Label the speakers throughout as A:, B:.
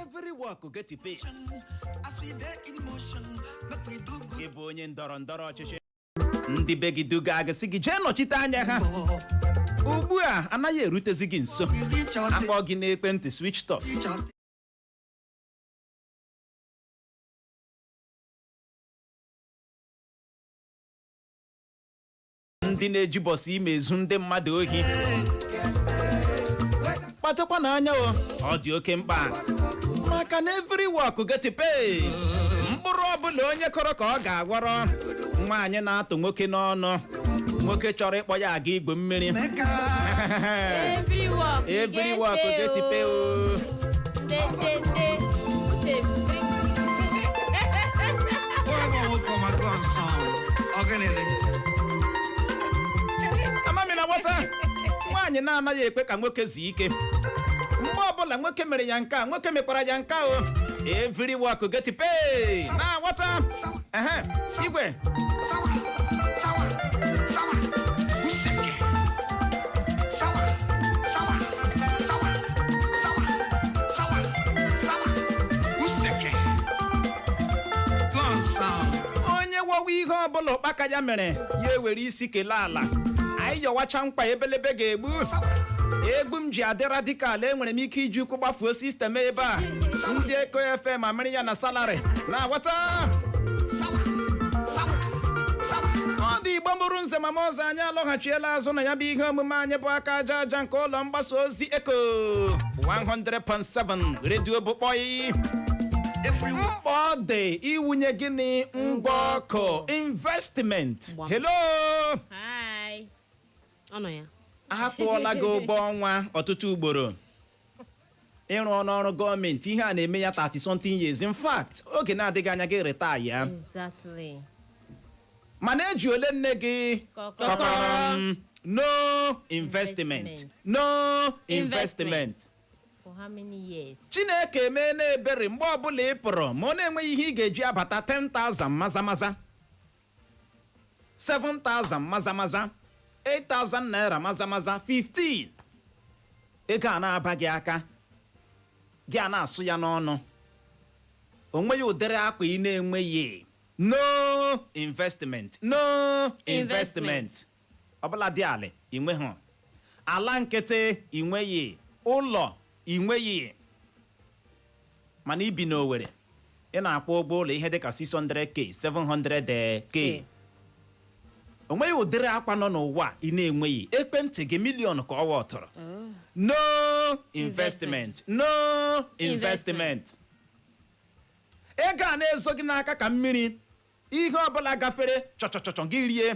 A: Every work get pay.
B: As we dey in motion, make we do good.
A: Gị bụ onye ndọrọ ndọrọ ọchịchị, ndị be gị duga gị, sị gị jee nọchite anya ha, ugbu a anaghị erutezi gị nso.
B: We reach our
A: Akpọ gị n'ekwentị, switch off.
B: Reach our
A: Ndị na-eji bọsụ ime ezu ndị mmadụ ohi, kpatakwa n'anya o, ọ dị oke mkpa, maka na every work get pay. Mkpụrụ ọbụla onye kọrọ ka ọ ga-aghọrọ. Nwaanyị na-atụ nwoke n'ọnụ, nwoke chọrọ ịkpọ ya aga igwe mmiri.
B: Mecca.
C: Every work you
A: Every
C: get
A: work
C: pay
A: get pay
C: o.
A: o.
C: Nde nde nde. Uche.
B: Onye nwoke ọma gụọ nsọ. Ọgịnịdị?
A: Amami na nwata nwaanyị na-anaghị ekwe ka nwoke zuo ike, mgbe ọbụla nwoke mere ya nke a, nwoke mekwara ya nke a o. Every work get pay na nwata ehe igwe.
B: Sawa, sawa, sawa, useke. Sawa, sawa, sawa, sawa, sawa, sawa, useke. Gụọ nsọ.
A: Onye wọwa ihe ọbụla ụkpaka ya mere ya ewere isi kelee ala. Anyị yọwacha mkpa ebelebe ga-egbu egbu m ji adị radical. Enwere m ike iji ụkwụ gbafuo system ebe a. Ndị Eko FM amịrị ya na salary na-aghọta.
B: Sawa, sawa, sawa.
A: Ọ dị Igbo mụrụ nze ma ọzọ, anyị alọghachiela azụ na ya bụ ihe omume anyị bụ Aka Aja Aja nke ụlọ mgbasa ozi Eko 100.7 redio bụ kpọị.
B: Every
A: Mkpa ọ dị iwunye gịnị? Ngwa ọkụ, investment.
C: Gbam.
A: Hello.
C: Hi. Ọ nọ ya.
A: Akwụọla gị ụgwọ ọnwa ọtụtụ ugboro, ịrụ ọrụ gọọmenti, ihe a na-eme ya 30 something years. In fact, oge na-adịghị anya gị retire ya. Mana eji ole nne gị?
C: Kọkọrọ.
A: Kọkọrọ. No investment.
C: Investment.
A: No investment.
C: For how many years?
A: Chineke emee na ebere, mgbe ọbụla ị pụrụ ma ọ na-enweghị ihe ị ga-eji abata 10,000 maza maza, 7,000 maza maza, 8,000 naira maza maza, 15, ego a na-aba gị aka, gị a na-asụ ya n'ọnụ, o nweghị ụdịrị akwa ị na-enweghị. No investment, no investment. Ọbụla dị alị inweghị ala nkịtị, inweghị ụlọ, inweghị, mana ibi n'Owerri, ị na-akwụ ụgwọ ụlọ ihe dịka 600K, 700K. O nweghị ụdịrị akwa nọ n'ụwa ị na-enweghị. Ekwentị gị, million ka ọ wọtụrụ. No investment, no investment. Ego a na-ezo gị n'aka ka mmiri, ihe ọbụla gafere chọchọchọchọ gị rie,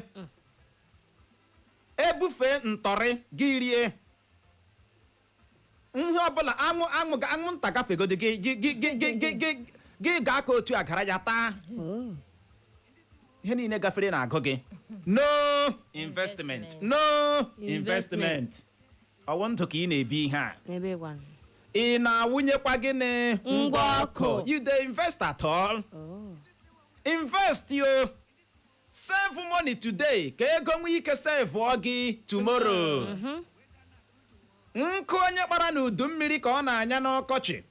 A: ebufee ntọrị gị rie, ihe ọbụla anwụ anwụ anwụnta gafegodi gị gị gị gị gị gị gị gị gaa ka otu agara ya taa. Ihe niile gafere na-agụ gị. No investment, no investment. Ọwụ ndụ ka ị na-ebi ihe a?
D: N'ebe gwa.
A: Ị na-awụnyekwa gịnị?
D: Ngwa ọkụ.
A: You dey invest at all? Invest yo, save money today ka ego nwee ike save gị tomorrow. Nkụ onye kpara n'udu mmiri ka ọ na-anya n'ọkọchị.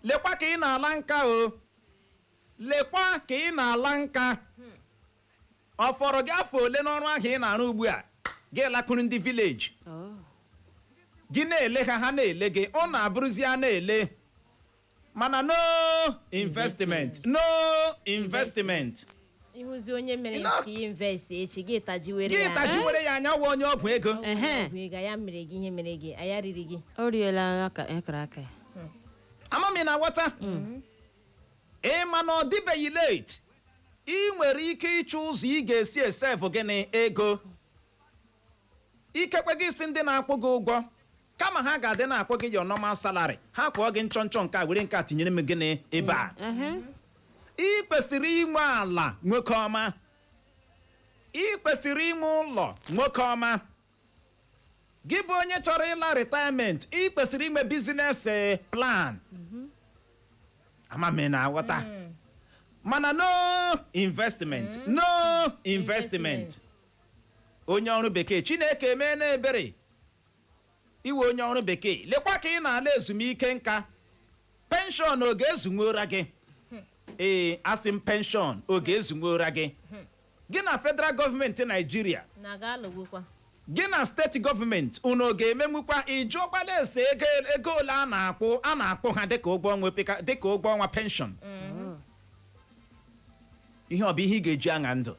A: Lekwa ka ị na-ala nka o, lekwa ka ị na-ala nka. Ọ fọrọ gị afọ ole n'ọrụ ahụ ị na-arụ ugbu a? Gị lakpuru ndị village gị na-ele ha, ha na-ele gị, ọ na-abụrụzi a na-ele, mana no investment, no investment.
C: Ịhụzi onye mere nke invest echi, gị tajiwere
A: Gị
C: ya.
A: Tajiwere ya anya, wụ onye ọgwụ ego.
D: Ehe.
C: Ọgwụ ego ya mere gị ihe mere gị, aya riri gị.
D: O riela aka akara aka ya.
A: Amami na ghọta, ị ma na ọ dịbeghị late. Ị nwere ike ịchọ ụzọ ị ga-esi esave gịnị? Ego. Ikekwe gị si ndị na-akwụ gị ụgwọ, kama ha ga-adị na-akwụ gị your normal salary, ha kwụọ gị nchọ nchọ nke a, were nke a tinyere m gịnị ebe a. Ị kwesịrị inwe ala, nwoke ọma. Ị kwesịrị inwe ụlọ, nwoke ọma. Gị bụ onye chọrọ ịla retirement, ị kwesịrị inwe business plan. Ama m ị na-aghọta. Mana no investment, no investment. Onye ọrụ bekee, Chineke emee na ebere, iwe onye ọrụ bekee, lekwa ka ị na-ala ezumike nka. Pension ọ ga-ezunwe ụra gị? Ee, asị m, pension ọ ga-ezunwe ụra gị, gị na federal gọọmenti Naijiria,
C: Na ga alụgbukwa.
A: gị na steeti gọọmenti, unu ọ ga-emenwukwa? Ịjụọkwala ese ego ole a na-akwụ ha dịka ụgwọ ọnwa dịka ụgwọ ọnwa pension? Ihe ọ bụ ihe ị ga-eji aṅa ndụ.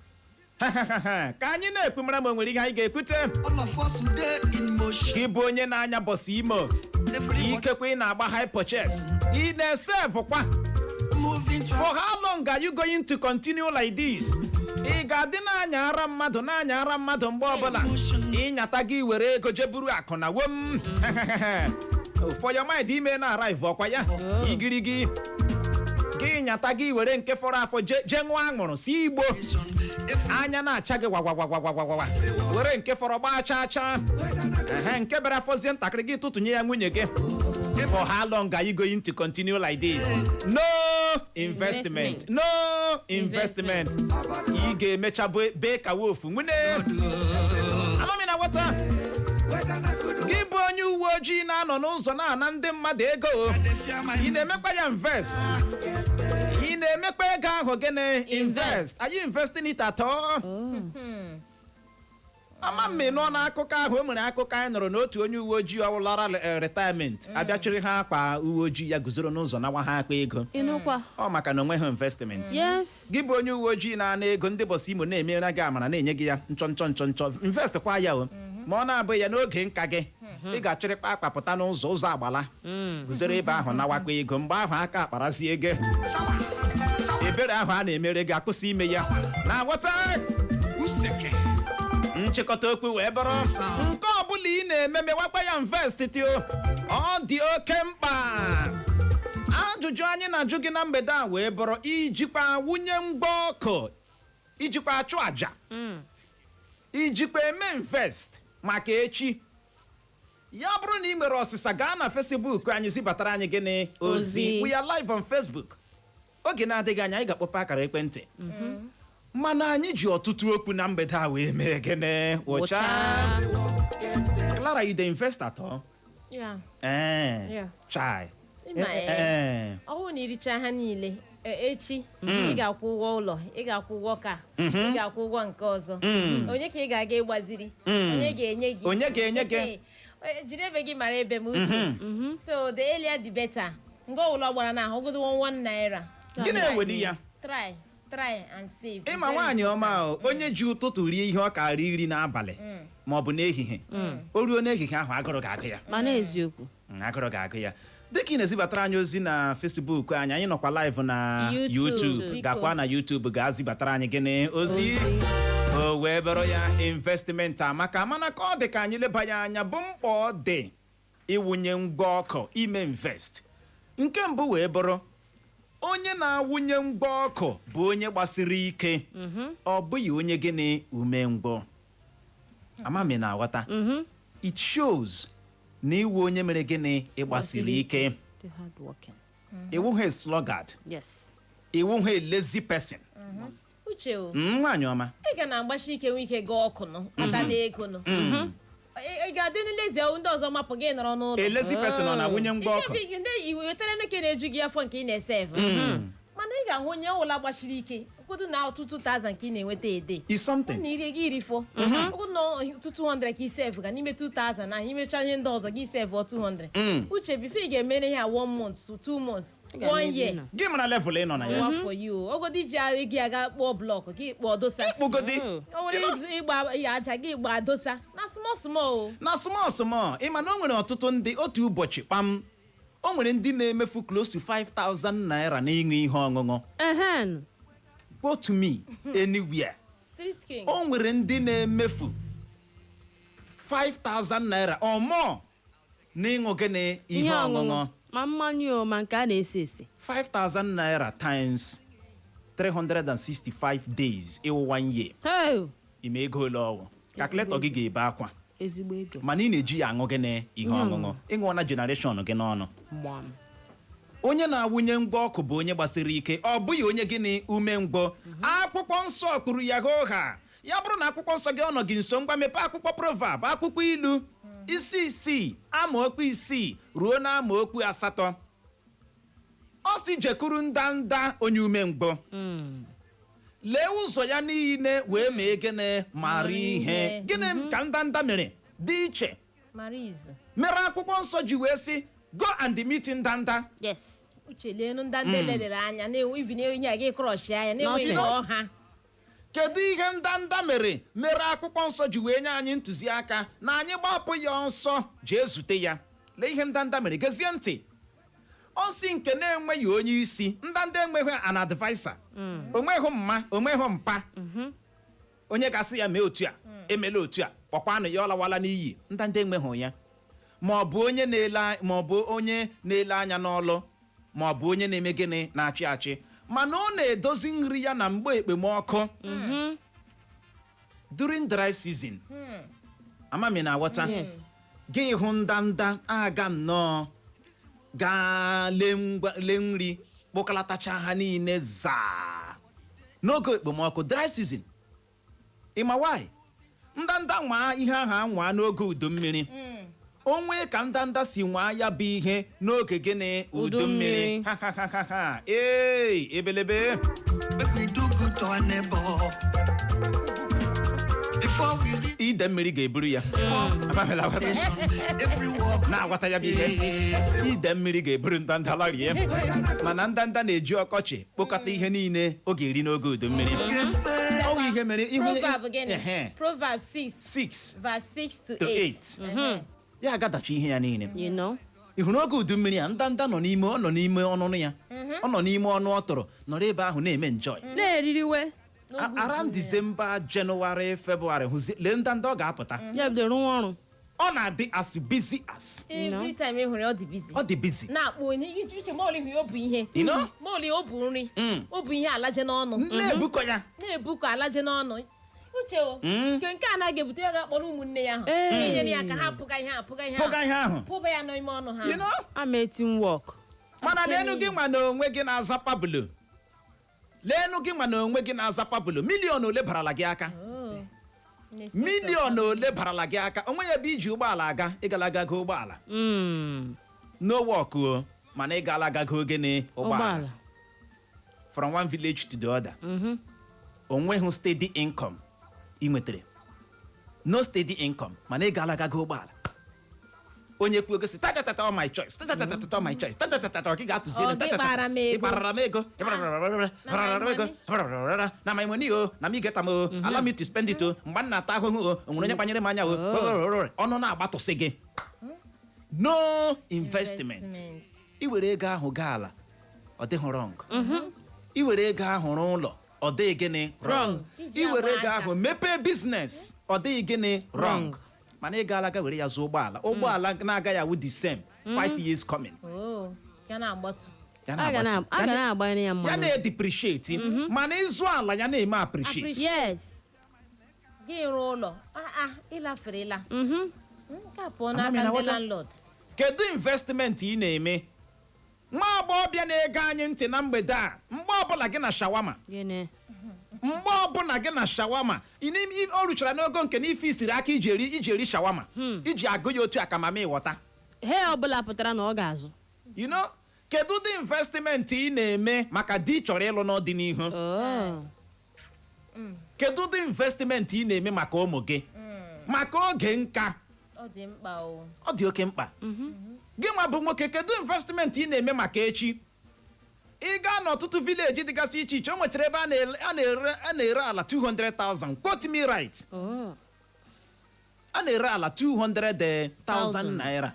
A: Ka anyị na-ekwu, mara ma o nwere ihe anyị ga-ekwute.
B: All of us today in motion.
A: Gị bụ onye na-anya bus Imo, ikekwe ị na-agba hire purchase, ị na-esevụkwa?
B: Moving to
A: For how long are you going to continue like this? Ị ga-adị na-anya ara mmadụ, na-anya ara mmadụ mgbe ọbụla? Ịnyata gị were ego jee buru akụ na wom for your mind, ime na arrive ọkwa ya igirigi gị. Nyata gị were nke fọrọ afọ jee ṅụọ aṅụrụ si igbo, anya na-acha gị gwagwagwagwagwagwa, were nke fọrọ gbaa chaa chaa. Ehe, nke bịara fọzie ntakịrị, gị tụtụnye ya nwunye gị. For how long are you going to continue like this? No investment, no investment. Ị ga-emecha bee ka wofu nwune amami na nwata. Gị bụ onye uwe ojii na-anọ n'ụzọ na-ana ndị mmadụ ego, ị na-emekwa ya invest? Ị na-emekwa ego ahụ gịnị? Invest? Are you investing it at all? Ama m nọ n'akụkọ ahụ. O nwere akụkọ anyị nụrụ na otu onye uwe ojii ọwụlara retirement, abịachiri ha akpa uwe ojii ya, guzoro n'ụzọ nawa ha akpa ego.
D: Ịnụkwa?
A: Ọ maka na onweghị investment. Gị bụ onye uwe ojii na-ana ego ndị bus Imo, na-emere gị amara, na-enye gị ya nchọ nchọ nchọ nchọ, invest kwa ya o. Ma ọ na-abụ ya n'oge nka gị, ị ga-achịrịkpa akpa pụta n'ụzọ, ụzọ agbala, guzoro ebe ahụ nawakwa ego. Mgbe ahụ aka akparazie ego, ebere ahụ a na-emere gị akwụsị ime ya na ghọta. Nchịkọta okwu wee bụrụ, nke ọbụla ị na-eme, mewakwa ya invest tio, ọ dị oke mkpa. Ajụjụ anyị na-ajụ gị na mgbede a wee bụrụ, ijikwa wunye mgba ọkụ, ijikwa achụ àjà, ijikwa eme invest maka echi? Ya bụrụ na ị nwere ọsịsa, gaa na Facebook anyị zibatara anyị gịnị? Ozi.
D: Ozi.
A: We are live on Facebook. Oge na-adịghị anya, anyị ga-akpọpe akara ekwentị, mana anyị ji ọtụtụ okwu na mgbede a wee mee gịnị? Wụcha. Clara, you dey invest at all?
C: Yeah.
A: Eh.
C: Yeah.
A: Chai.
C: Ịma,
A: Eh,
C: eh.
A: eh.
C: Ọ bụrụ na iricha ha niile, echi ị ga-akwụ ụgwọ ụlọ, ị ga-akwụ ụgwọ ka ị ga-akwụ ụgwọ nke ọzọ. Onye ka ị ga-aga ịgbaziri? Onye ga-enye gị?
A: Onye ga-enye gị?
C: Jiri ebe gị mara ebe m, uche. So the earlier the better. Nga ụlọ gbara na ahụgodo 1 naira.
A: Gị na-eweli ya.
C: Try, try and save.
A: Ịma,
C: Very
A: nwaanyị ọma,
C: important.
A: o onye ji ụtụtụ rie ihe ọ kara iri n'abalị ma ọ bụ n'ehihie, o ruo n'ehihie ahụ, agụrụ ga-agụ ya.
D: Mana eziokwu.
A: Agụrụ ga-agụ ya. Dịka ị na-ezibatara anyị ozi na Facebook anyị, anyị nọkwa live na
C: YouTube.
A: YouTube.
C: Biko.
A: Gakwa na YouTube gaa zibatara anyị gịnị? Ozi. O wee bụrụ ya, investment amaka, mana ka ọ dị ka anyị leba ya anya bụ mkpa ọ dị ịwụnye ngwa ọkụ, ime invest. Nke mbụ wee bụrụ, onye na-awụnye ngwa ọkụ bụ onye gbasiri ike, ọ bụghị onye gịnị? Umengwụ. Amami na-aghọta. It shows na iwu onye mere gịnị? Ịgbasiri ike.
D: The hard working.
A: Iwu ha sluggard. Iwu ha lazy person.
C: Uche o.
A: Nwaanyị ọma.
C: Ị ga na-agbasi ike, nwee ike gaa ọkụ nụ kpata na ego nụ. Ị ga-adị n'ilezi ndị ọzọ mapụ, gị nọrọ n'ụlọ.
A: A lazy person ọ na-awụnye ngwa ọkụ?
C: Ike ndị iwe wetara nke na-eju gị afọ, nke ị na-ese efe, mana ị ga-ahụ onye ọbụla gbasiri ike kwudu na ọtụtụ thousand ka ị na-enweta ede
A: Is something.
C: Na iri gị irifo ụkwụ na 200 ka isave ga n'ime 2000 na imecha ihe ndị ọzọ gị save 200. Uche, before ị ga-emere ihe a, one month to 2 months,
D: Ị ga
C: one
D: na-ebi
C: year.
D: nọ.
A: Gị mara level ị nọ na ya.
C: Ụwa for you ogodo iji ara gị aga kpụọ block, gị kpụọ dosa.
A: Kpụgodi.
C: O nwere ịgba ya aja, gị gba dosa na small small o.
A: Na small small. Ị ma na o nwere ọtụtụ ndị, otu ụbọchị kpam, o nwere ndị na-emefu close to 5000 naira n'ịṅụ ihe ọṅụṅụ.
D: Ehen.
A: Go to me anywhere.
C: Street king.
A: O nwere ndị na-emefu 5000 naira or more n'ịṅụ gịnị? Ihe ọṅụṅụ.
D: Ma mmanya o, ma nke a na-ese ese.
A: 5000 naira times 365 days, ịwụ one year.
D: Hey!
A: Ime ego ole ọwụ? Calculator gị ga-ebe akwa.
D: Ezigbo ego.
A: Mana ị na-eji ya aṅụ gịnị? Ihe ọṅụṅụ. Ịṅụọ generation gị n'ọnụ.
D: Gbam.
A: Onye na-awụnye ngwa ọkụ bụ onye gbasiri ike, ọ bụghị onye gịnị? Umengwụ. Akwụkwọ nsọ kwuru ya hooha. Ya bụrụ na akwụkwọ nsọ gị ọ nọ gị nso, ngwa, mepee akwụkwọ Proverb, akwụkwọ ilu, isi 6, amaokwu 6 ruo na amaokwu 8. Ọ si jekuru ndanda onye umengwụ, lee ụzọ ya niile wee mee gịnị? Mara ihe.
C: Ihe.
A: Gịnị ka ndanda mere dị iche
C: Mara izu.
A: mere Akwụkwọ Nsọ ji wee sị, "Go and meet ndanda"?
D: Yes.
C: Uche, leenụ ndanda lelere anya na-enwe ivi na onye a gị crush anya na-enweghị
D: Nothing.
C: ọha.
A: Kedu ihe ndanda mere Akwụkwọ Nsọ ji wee nye anyị ntụziaka na anyị gbapụ ya ọsọ jee zute ya? Lee ihe ndanda mere. Gezie ntị. Ọ si nke na-enweghị onye isi. Ndanda enweghị an advisor, onweghị mma, onweghị mpa, onye ga-asị ya mee otu a, emela otu a, kpọkwanụ ya, ọ lawala n'iyi. Ndanda enweghị ya, ma ọ bụ onye na-ele anya n'ọlụ, ma ọ bụ onye na-eme gịnị, na-achị achị, mana ọ na-edozi nri ya na mgbe ekpomọkụ, during dry season. Amami na aghọta?
D: Yes.
A: Gị hụ ndanda aga nnọọ gaa lee lee nri, kpọkọlatacha ha niile zaa n'oge ekpomọkụ, dry season. Ịma why ndanda nwaa ihe ahụ anwaa n'oge udu mmiri? Onwe ka ndanda si nwaa ya bụ ihe n'oge gịnị? Udu
D: Udu
A: mmiri.
D: mmiri.
A: Ha ha ha ha ha, ee, ebelebe.
B: Make we do good to our neighbor. Before we reach
A: Ide mmiri ga-eburu ya. Amamela aghọta.
B: Every walk.
A: Na-aghọta ya bụ ihe? Ide mmiri ga-eburu ndanda larie, mana ndanda na-eji ọkọchị kpokọta ihe niile ọ ga-eri n'oge udu mmiri. Ọ bụ ihe mere ihu
C: Proverb gịnị?
A: Ehe.
C: Proverb 6
A: 6
C: verse 6 to
A: to
C: 8.
A: 8. Ya agadachi ihe ya niile.
D: You know?
A: Ị hụrụ oge udu mmiri a, ndanda nọ n'ime, ọ nọ n'ime ọnụnụ ya, ọ nọ n'ime ọnụ ọ tụrụ, nọrọ ebe ahụ na-eme enjoy.
D: Na-eririwe.
A: Around December, January, February, hụzi lee ndanda ọ ga-apụta.
D: Ya bido rụwa ọrụ.
A: Ọ na-adị as busy as
C: Every time ị hụrụ ya, ọ dị busy.
A: Ọ dị busy.
C: Na-akpụ onye uche ma olihi o bụ ihe.
A: You know?
C: Ma oli o bụ nri. O bụ ihe alaje n'ọnụ.
A: Na-ebukọ ya.
C: Na-ebukọ alaje n'ọnụ. Uche o. Nke a na-ebute ya, ga-akpọrọ ụmụnne ya ahụ.
D: Ee.
C: Inyere ya aka ha pụga ihe a, pụga ihe
A: Pụga
C: ahụ.
A: ihe ahụ.
C: Pụba ya n'ime ọnụ ha.
A: You know?
D: Ama teamwork.
A: Mana leenụ gị nwa na onwe gị na-aza Pablo. Leenụ gị nwa na onwe gị na-aza Pablo. Million ole barala gị aka?
C: Oh.
A: Million ole barala gị aka? Onwe ya ebe iji ụgbọala aga, ịgala agago ụgbọala. No work o, mana ị gala agago gịnị? Ụgbọala.
D: Ụgbọala.
A: From one village to the other. Onweghị steady income ị nwetara, no steady income, mana ị gala agago ụgbọala. Onye kwuo gosi tatatata, all my choice, tatatata, all my choice, tatatata, ọ gị ga-atụzi.
C: Ọ gị kpara m ego.
A: Ị kparara m ego. Ị kparara m ego na my money o, na me get am o, allow me to spend it o. Mgbe m na-ata ahụhụ o, o nwere onye gbanyere m anya o? Ọnụ na-agbatụsị gị. No investment. I were ego ahụ gaa ala, ọ dịghị wrong. I were ego ahụ rụọ ụlọ, ọ dịghị gịnị? Wrong.
C: Iji
A: I were
C: agba
A: ego
C: aja.
A: ahụ mepee business, ọ dịghị gịnị? Wrong. Mana ị gaala ga were ya zụọ ụgbọala, ụgbọala na-agaghị awụ the same 5 years coming.
C: Oh, ya na-agbatu.
A: Ya
D: A ga
A: na-agbatu.
D: a ga na-agbanye ya
A: Ya
D: mmanụ.
A: na-edepreciate, mana ịzụ ala, ya na-eme appreciate.
C: Appreciate.
D: Yes.
C: Gị rụọ ụlọ, ah ah, ịlafere ịla. Nke a pụọ
A: Amami
C: n'aka
A: na
C: ndị
A: ghọta.
C: landlord.
A: Kedu investment ị na-eme, nwa agbọghọbịa na-ege anyị ntị na mgbede a? Mgbe ọbụla gị na shawarma,
D: Gịnị?
A: Mgbe ọbụla gị na shawarma, o ruchara n'ogo nke na ife isiri aka iji eri shawarma, iji agụ ya otu a ka mama ịghọta.
D: He ọbụla pụtara na ọ ga-azụ.
A: You know, kedu ụdị investment ị na-eme maka di ị chọrọ ịlụ n'ọdịnihu?
D: Oh.
A: Kedu ụdị investment ị na-eme maka ụmụ gị, maka oge nka?
C: Ọ dị mkpa o.
A: Ọ dị oke mkpa. Gị nwa bụ nwoke, kedu investment ị na-eme maka echi? Ị gaa n'ọtụtụ village dịgasị iche iche, o nwechara ebe a na-ere ala 200,000. Quote me right.
D: Oh.
A: A na-ere ala 200,000
D: Thousand.
A: naira,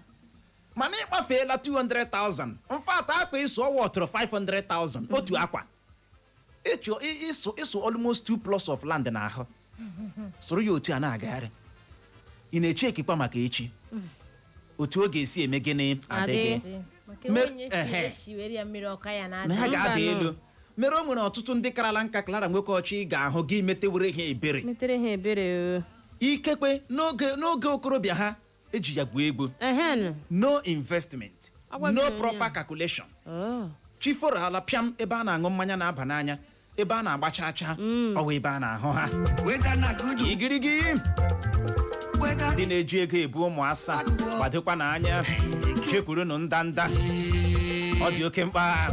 A: mana ịkpafeela 200,000. Mfat akpa ịsụ ọwa ọtụrụ 500,000 otu akwa. Ịchụ ịsụ almost two plots of land n'ahụ, soro ya otu a na-agagharị. Ị na-eche ekikwa maka echi, otu ọ ga-esi eme gịnị? Adịghị.
D: Adị.
C: Maka onye si
A: Ehe.
C: esiwere ya mmiri ọka ya
A: Na
C: na
A: ha ga-ada
D: Mba,
A: elu. Mere o nwere ọtụtụ ndị karala nka, Clara nwoke ọchị, ị ga-ahụ gị metewere ha ebere.
D: Metere ha ebere o.
A: Ikekwe n'oge okorobịa ha eji ya gwuo egwu.
D: Ehen.
A: No investment,
D: Agwa gị
A: no
D: onye
A: proper
D: a.
A: calculation.
D: Oh.
A: Chiforo ala pịam, ebe a na-aṅụ mmanya na-aba n'anya, ebe a na-agba chaa chaa, ọwa ebe a na-ahụ ha.
B: Whether na good,
A: Igirigi.
B: whether
A: Ndị na-eji ego ebu ụmụ asaa, gbadokwa n'anya, chekwurunu ndanda, ọ dị oke mkpa.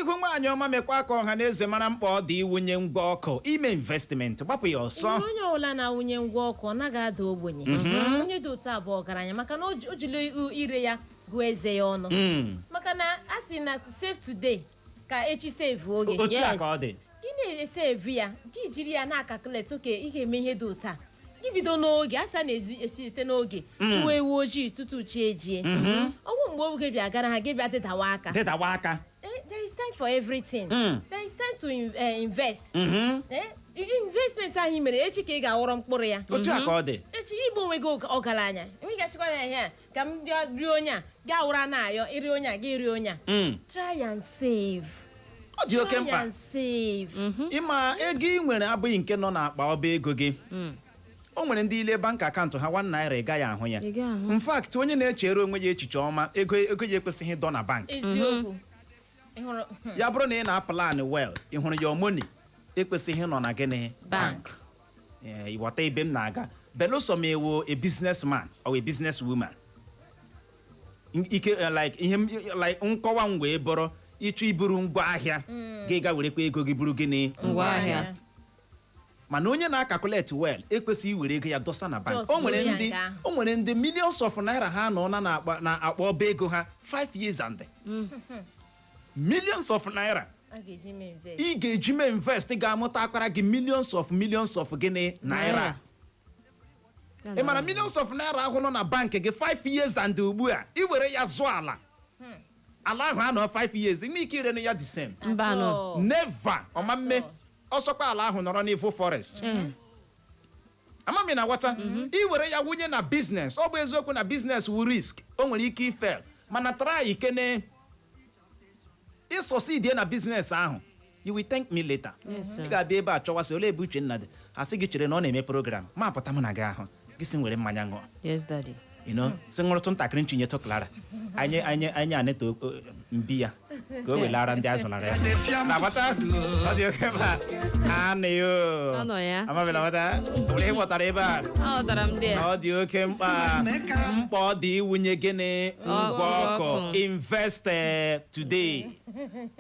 A: n'ihu, nwaanyị ọma, mekwa ka ọha na eze mara mkpa ọ dị iwunye ngwa ọkụ, ime investment, gbapụ ya ọsọ.
C: Ịhụrụ onye ọbụla na-awụnye ngwa ọkụ, ọ naghị ada ogbenye. Onye dị otu a bụ ọgaranya, maka na o jiri ire ya gụọ eze ya ọnụ, maka na a sị na save today ka echi save oge.
A: Otu a ka ọ dị.
C: Gị na-esave ya, gị jiri ya na-acalculate oke ị ga-eme ihe dị otu a, gị bido n'oge a sị a na-ezi esi site n'oge tụwa ewu ojii tutu chi ejie. Ọgwụ mgbe oge bịa gara ha, gị bịa dịdawa aka.
A: Dịdawa aka.
C: There is time for everything. There is time to invest. Investment anyị mere echi ka ị ga-aghọrọ mkpụrụ ya.
A: Otu a ka ọ dị.
C: Echi igbu onwe gị ọgaranya, enweghị gasịkwa ya ihe a ka m bịa rie onye a gaa wụra na-ayọ iri onye a gị rie onye a. Try and save.
A: Ọ dị oke
C: Try
A: mkpa.
C: and save.
A: Ịma ego ị nwere abụghị nke nọ n'akpa ọba ego gị. O nwere ndị ile bank account ha, 1 naira ị gaghị ahụ ya.
D: Ị gaghị ahụ.
A: In fact, onye na-echere onwe ya echiche ọma, ego ya ekwesịghị ịdọ na bank.
C: Eziokwu, ị hụrụ?
A: Ya bụrụ na ị na-aplan well, ị hụrụ your money ekwesịghị ịnọ na gịnị?
D: Bank.
A: Ee, ịghọta ebe m na-aga? Belụsọ ma ewo a businessman or a business woman, ike like ihe like nkọwa m wee bụrụ ịchọ iburu ngwa ahịa gị, ga werekwa ego gị buru gịnị?
D: Ngwaahịa.
A: Mana onye na-acalculate well ekwesịghị iwere ego ya dọsa na bank.
C: Just
A: O nwere
C: buru ya
A: ndị
C: nke ahụ.
A: o nwere ndị millions of naira ha nọ na akpa ọba ego ha 5 years and millions of naira.
C: A ga-eji mee invest.
A: Ị ga-eji mee invest ga-amụta akpara gị millions of gịnị? Naira. Ị mara millions of naira ahụ nọ na bank gị 5 years and ugbu a, ị were ya zụọ ala, ala ahụ anọ 5 years, ime ike ire ya the same?
D: Mba nọ.
C: Atọ.
A: Never. Ọma mme ọsọkwa ala ahụ nọrọ n'ivu forest. Amami na ghọta, ị were ya wunye na business. Ọ bụ eziokwu na business wu risk, o nwere ike ifail, mana try ikene ịsucceed na business ahụ, you will thank me later.
D: Yes, sir.
A: Ị ga-abịa ebe a chọwasị olee ebe Uchenna dị, asị gị chere na ọ na-eme program, ma pụta mụ na gị ahụ gị sị nwere mmanya ṅụọ.
D: Yes, daddy.
A: Si ṅụrụtụ ntakịrị nchinyetụ Clara, anyị anịta mbi ya ka o welara ndị azụlara ya na-agbata. Ọ dị oke mkpa anị o.
D: Ọ nọ ya.
A: Amabila ghọta were ị ghọtara ebe a.
D: Aghọtara m dị ya.
A: Ọ dị oke mkpa, mkpa ọ dị iwunye gịnị? Ngwa ọkụ. Invest today.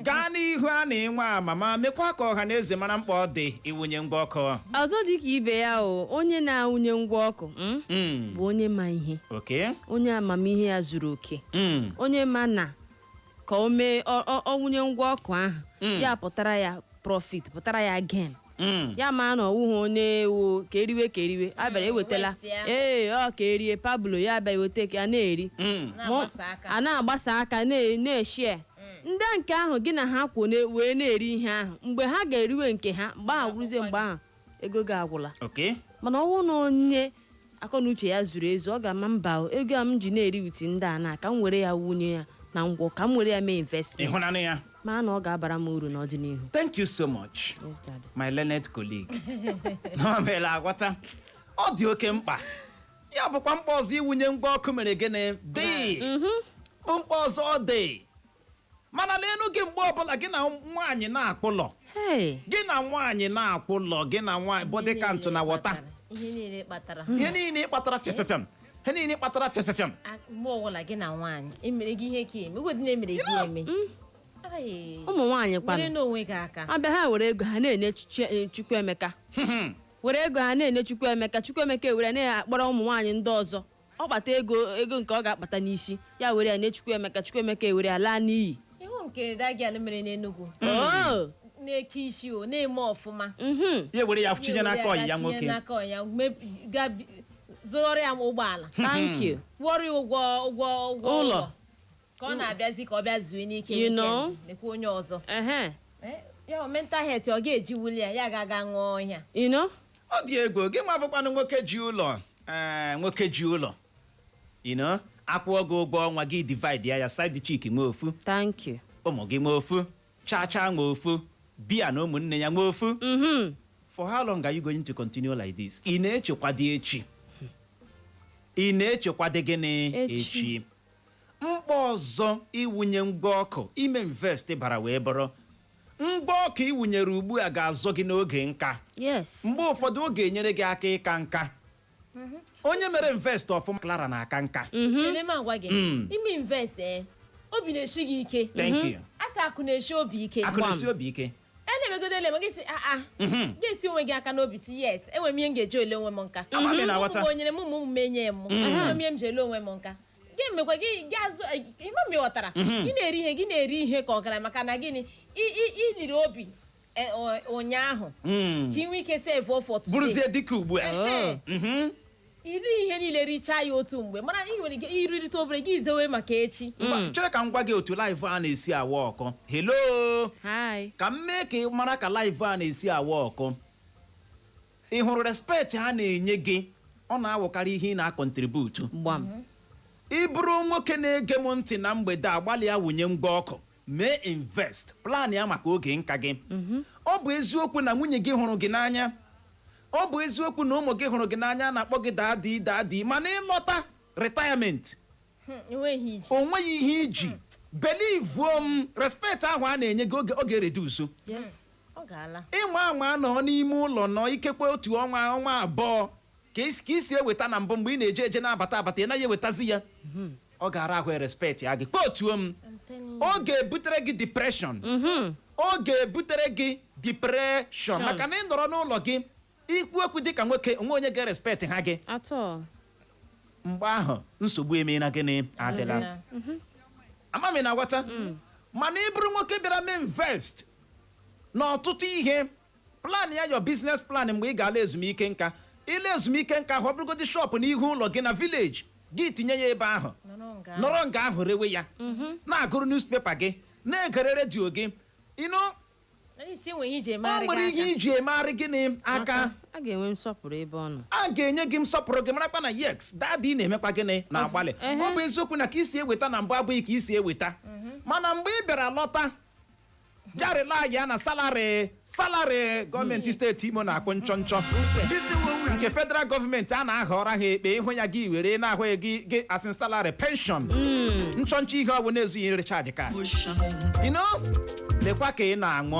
A: Gaa n'ihu, a na-enwe amama, mekwa ka ọha na eze mara mkpa ọ dị iwunye ngwa ọkụ.
D: Ọzọ dị ka ibe ya o, onye na-awụnye ngwa ọkụ bụ onye ma ihe, onye amamihe ya zuru oke, onye ma na ka o mee ọ wụnye ngwa ọkụ ahụ, ya pụtara ya profit, pụtara ya gain. Ya ma na ọwụghị onye ewu ka eriwe, ka eriwe abịara ewetala.
C: Wesịa.
D: Ee, ọ ka erie Pablo ya abịa eweta ka a na-eri.
C: Na-agbasa aka.
D: A na-agbasa aka na-eshie ndị nke ahụ gị na ha kwụ wee na-eri ihe ahụ. Mgbe ha ga-eriwe nke ha, mgbe ahụ gwụrụzie, mgbe ahụ ego gị agwụla. Mana ọ bụrụ na onye akọ na uche ya zuru ezu, ọ ga-ama mba o, ego a m ji na-eri with ndị a na ka m were ya wunye ya na ngwọ, ka m were ya mee investment,
A: ịhụnanụ ya,
D: ma na ọ ga-abara m uru n'ọdịnihu.
A: Thank you so much.
D: Yes, daddy.
A: My learned colleague na o mere aghọta. Ọ dị oke mkpa. Ya bụkwa mkpa ọzọ iwunye ngwa ọkụ mere gịnị dị bụ mkpa ọzọ ọ dị. Mana n'elu gị, mgbe ọbụla gị na nwaanyị na-akpụlọ,
D: Hey.
A: gị na nwaanyị na-akpụlọ, gị na nwaanyị body count na wọta.
C: Ihe niile kpatara.
A: Ihe niile kpatara fiafịafịam, ihe niile kpatara fiafịafịam.
C: Mgbe ọbụla gị na nwaanyị emere gị ihe ka eme ugodi na-emere gị eme. Ai,
D: Ụmụ nwaanyị
C: nyere
D: kwanụ
C: n'onwe gị aka.
D: Abịa ha were ego ha na-enye Chukwuemeka, were ego ha na-enye Chukwuemeka, Chukwuemeka ewere na-akpọrọ ụmụ nwaanyị ndị ọzọ. Ọ kpata ego, ego nke ọ ga-akpata n'isi ya, were ya nye Chukwuemeka, Chukwuemeka ewere ya laa n'iyi.
C: Ihu nke dagial mere n'Enugu
D: Oh!
C: na-eke isi o na-eme ọfụma.
A: Ya were ya tinye n'aka ọyị ya
C: tinye
A: nwoke.
C: N'aka ọyị ya, zụọrọ ya ụgbọala,
D: Thank you.
C: kwụọrọ ya ụgwọ
D: ụlọ.
C: Ụlọ ka ọ na-abịazi ka ọ bịa zuo n'ike
D: You
C: weekend.
D: know?
C: Nekwa onye ọzọ.
D: Ehe.
C: Ya mental health ọ ga-eji wuli ya, ya ga-aga ṅụọ ọhịa.
D: You know?
A: Ọ dị egwu. Gị nwa bụkwanụ nwoke ji ụlọ, ee, nwoke ji ụlọ, akwụọ gị ụgwọ ọnwa gị, divide ya, ya side chick nwee ofu,
D: Thank you.
A: ụmụ gị nwee ofu, cha cha nwee ofu, bia na ụmụnne ya nwee ofu. For how long are you going to continue like this? Ị na-echekwado echi? Ị na-echekwado gịnị?
D: Echi.
A: Echi. Mkpa ọzọ iwunye ngwa ọkụ, ime invest bara wee bụrụ ngwa ọkụ iwunyere ugbu a ga-azọ gị n'oge nka. Mgbe ụfọdụ ọ ga-enyere gị aka ịka nka. Onye mere invest ọfụma, Clara, na-aka nka.
C: Chere m agwa gị, ime invest, ee, obi na-esi gị ike.
A: Thank you.
C: A Sị akụ na-eshi obi ike.
A: Akụ na-esi obi ike.
C: A na-emegodo ele gị sị aa, ga-eti onwe gị aka n'obi, si yes, enwere m ihe m ga-eji ole onwe m nka.
A: Ama m ị na-aghọta.
C: Ụmụ m o nyere m, ụmụ m enye m, enwere m ihe m ji ele onwe m nka. Gị mekwa gị gị azụ ime m, ghọtara? Gị na-eri ihe, gị na-eri ihe ka ọgaranya, maka na gịnị? Iliri obi ụnyaahụ ka ị nwee ike save for today.
A: Bụrụzie dịka ugbu a.
C: Ehe. Iri ihe niile, richaa ya otu mgbe, mana ị nwere ike irite obere gị zewe maka echi.
A: Mba, chere ka m gwa gị otu life a na-esi awa ọkụ. Hello.
D: Hi.
A: Ka m mee ka ị mara ka life a na-esi awa ọkụ. Ị hụrụ respect ha na-enye gị, ọ na-awụkarị ihe ị na-acontribute.
D: Gbam.
A: Ị bụrụ nwoke na-ege m ntị na mgbede a, gbalịa wụnye ngwa ọkụ, mee invest, plan ya maka oge nka gị. Ọ bụ eziokwu na nwunye gị hụrụ gị n'anya, ọ bụ eziokwu na ụmụ gị hụrụ gị n'anya, na-akpọ gị daddy, daddy, mana ịlọta retirement,
C: enweghị iji.
A: O nweghị ihe iji. Believuo m, respect ahụ a na-enye gị oge ọ ga-ereduce.
C: Yes, ọ ga-ala.
A: Ịnwa anwa nọ n'ime ụlọ nọ ikekwe otu ọnwa, ọnwa 2, ka isi eweta na mbụ mgbe ị na-eje eje na-abata abata, ị naghị ewetazi ya. Ọ ga-ara ahụ respect ya gị kpotuo m. Ọ ga-ebutere gị depression, ọ ga-ebutere gị depression, maka na ị nọrọ n'ụlọ gị, ikwu okwu dịka nwoke onwe onye ga-respect ha gị.
D: Atọ.
A: Mgbe ahụ nsogbu emeela gịnị? Adịla. Ama m ị na-aghọta. Mana ị bụrụ nwoke bịara mee invest n'ọtụtụ ihe, plan ya, your business plan mgbe ị ga-ala ezumike nka, ịla ezumike nka ahụ, ọ bụrụgodị shop n'ihu ụlọ gị na village gị, tinye ya ebe ahụ.
C: Nọrọ nga.
A: Nọrọ nga ahụ, rewe ya, na-agụrụ newspaper gị, na-egere redio gị ino.
C: Onye isi enwe ihe iji
A: O
C: emegharị
A: nwere
C: gị
A: ihe
C: aka.
A: iji emegharị gịnị aka.
D: A ga-enwe nsọpụrụ ebe ọ nọ.
A: A ga-enye gị nsọpụrụ gị, marakwa na yes, daddy na-emekwa gịnị, na-agbalị. Ọ bụ eziokwu na ka isi eweta na mbụ abụghị ka isi eweta, mana mgbe ị bịara lọta, bịarịla ya na salary gọọmenti steeti Imo na-akwụ nchọ nchọ, nke federal gọọmenti a na-ahọrọ ha ekpe ịhụ ya, gị were na-ahụ ya gị gị asị salary, pension nchọ nchọ, ihe ọ bụ na-ezughị recharge card, lekwa ka ị na-aṅụ.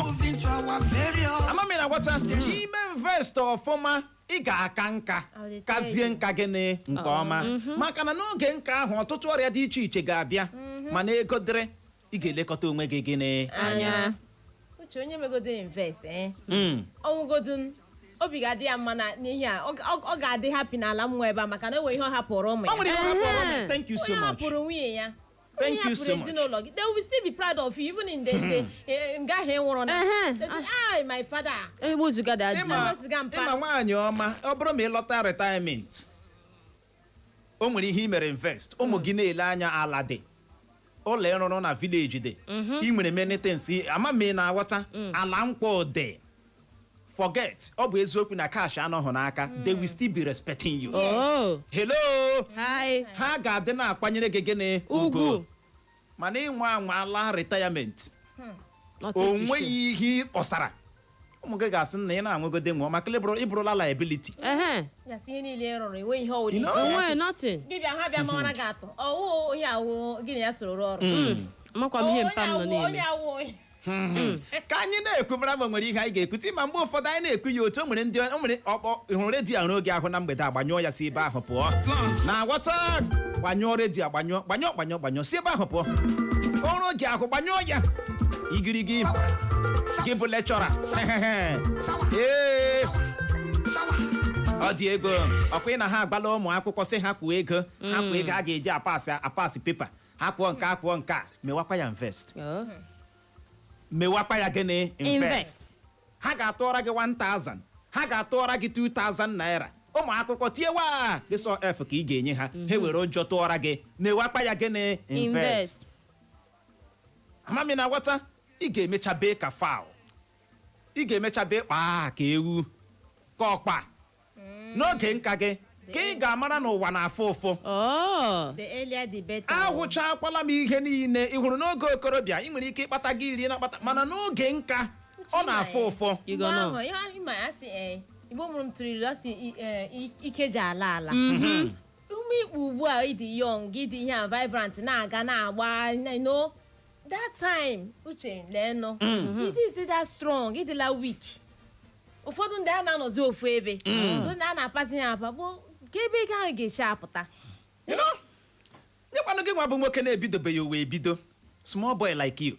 A: Amami na gwata ime invest ọfụma, ị ga-aka nka, kazie nka gịnị nke ọma, maka na n'oge nka ahụ ọtụtụ ọrịa dị iche iche ga-abịa, mana ego dịrị, ị ga-elekọta onwe gị gịnị?
C: Anya. Uche, onye megodo invest, ọnwụgodun, obi ga-adị ya mma na n'ihe a ọ ga-adị happy n'ala mmụọ ebe a, maka na enwe ihe ọ hapụrụ ụmụ
A: Ọ
C: ya.
A: nwere ihe ọ hapụrụ ụmụ. Thank you so
C: Onye
A: much.
C: hapụrụ nwunye ya,
A: Thank
C: onye
A: you so
C: hapụrụ
A: much.
C: ezinụlọ gị, they will still be proud of you even in the nga ahụ ị nwụrụ na. They say, "Ah, my father."
D: Egbuzuga daddy.
A: Ịma
C: Ewezụga mpa.
A: ịma nwaanyị ọma, ọ bụrụ ma ị lọta retirement, o nwere ihe ị mere invest, ụmụ gị na-ele anya, ala dị, ụlọ ịrụrụ na village dị, ị nwere many things, ama m ị na-aghọta, ala nkwọ dị, forget, ọ bụ eziokwu na cash anọghị n'aka, they will still be respecting you.
D: Oh.
A: Hello.
D: Hi.
A: Ha ga-adị na-akwanyere gị gịnị?
D: Ugwu.
A: Mana ịnwa anwa ala retirement,
D: Nothing
A: o
D: to show.
A: nweghị ihe ị kpọsara, ụmụ gị ga-asị na ị na-anwegode nwụọ maka ịbụrụla liability.
C: Gasị ihe niile ị rụrụ, enwe ihe ọwụla
A: You know?
C: iji ya.
D: Onwe nothing.
C: Gị bịa, ha bịa mawara gị atụ ọwụ onye awụ gị na ya soro rụọ ọrụ.
D: Amakwa m ihe mpa m nọ
C: Onye awụ,
D: na-eme.
C: onye awụ onye.
A: Ka anyị na-ekwu mara ma nwere ihe anyị ga-ekwute, ma mgbe ụfọdụ anyị na-ekwu ya otu o nwere ndị o nwere ọkpọ hụrụ redio ahụ n'oge ahụ na mgbede, agbanyụọ ya, si ebe ahụ pụọ na ghọta, gbanyụọ redio, agbanyụọ, gbanyụọ, gbanyụọ, gbanyụọ, si ebe ahụ pụọ. Ọrụ oge ahụ, gbanyụọ ya. Igirigi gị bụ lecturer, ee, ọ dị ego ọkwa ị na ha agbala ụmụ akwụkwọ, sị ha kwuo ego, ha kwuo ego a ga-eji apasị paper, ha kwụọ nke a, kwụọ nke a, mewakwa ya invest.
D: Oh.
A: Mewakwa ya gịnị? Invest.
D: Invest.
A: Ha ga-atụọra gị 1000, ha ga-atụọra gị 2000 naira, ụmụ akwụkwọ tiewa gị sọ f ka ị ga-enye ha, ha were ụjọ tụọra gị, mewakwa ya gịnị? Invest.
D: Invest.
A: Amami na aghọta, ị ga-emecha bee ka fowl, ị ga-emecha bee kpaa ka ewu, ka ọkpa n'oge nka gị, ka ị ga-amara na ụwa na-afụ ụfụ.
D: Oh.
C: The earlier the better.
A: Ahụchakwala m ihe niile ị hụrụ n'oge okorobịa, ị nwere ike ịkpata gị iri na-akpata, mana n'oge nka ọ na-afụ ụfụ.
D: You go
C: Mgbe
D: know.
C: ahụ, ihe ịma asị, Igbo mụrụ m tụrụ ilu asị ike ji ala ala ume ikpu. Ugbu a ịdị young, ịdị ihe a vibrant, na-aga na-agba, you know that time, Uche, leenụ, it is that strong, ịdịla weak. Ụfọdụ ndị a na-anọzi ofu ebe, ụfọdụ ndị a na-apazi ya apa bụ ka ebe ego ahụ ga-esi apụta.
A: You know? Nyekwanụ gị nwa bụ nwoke na-ebidobeghị ụwa ebido, small boy like you.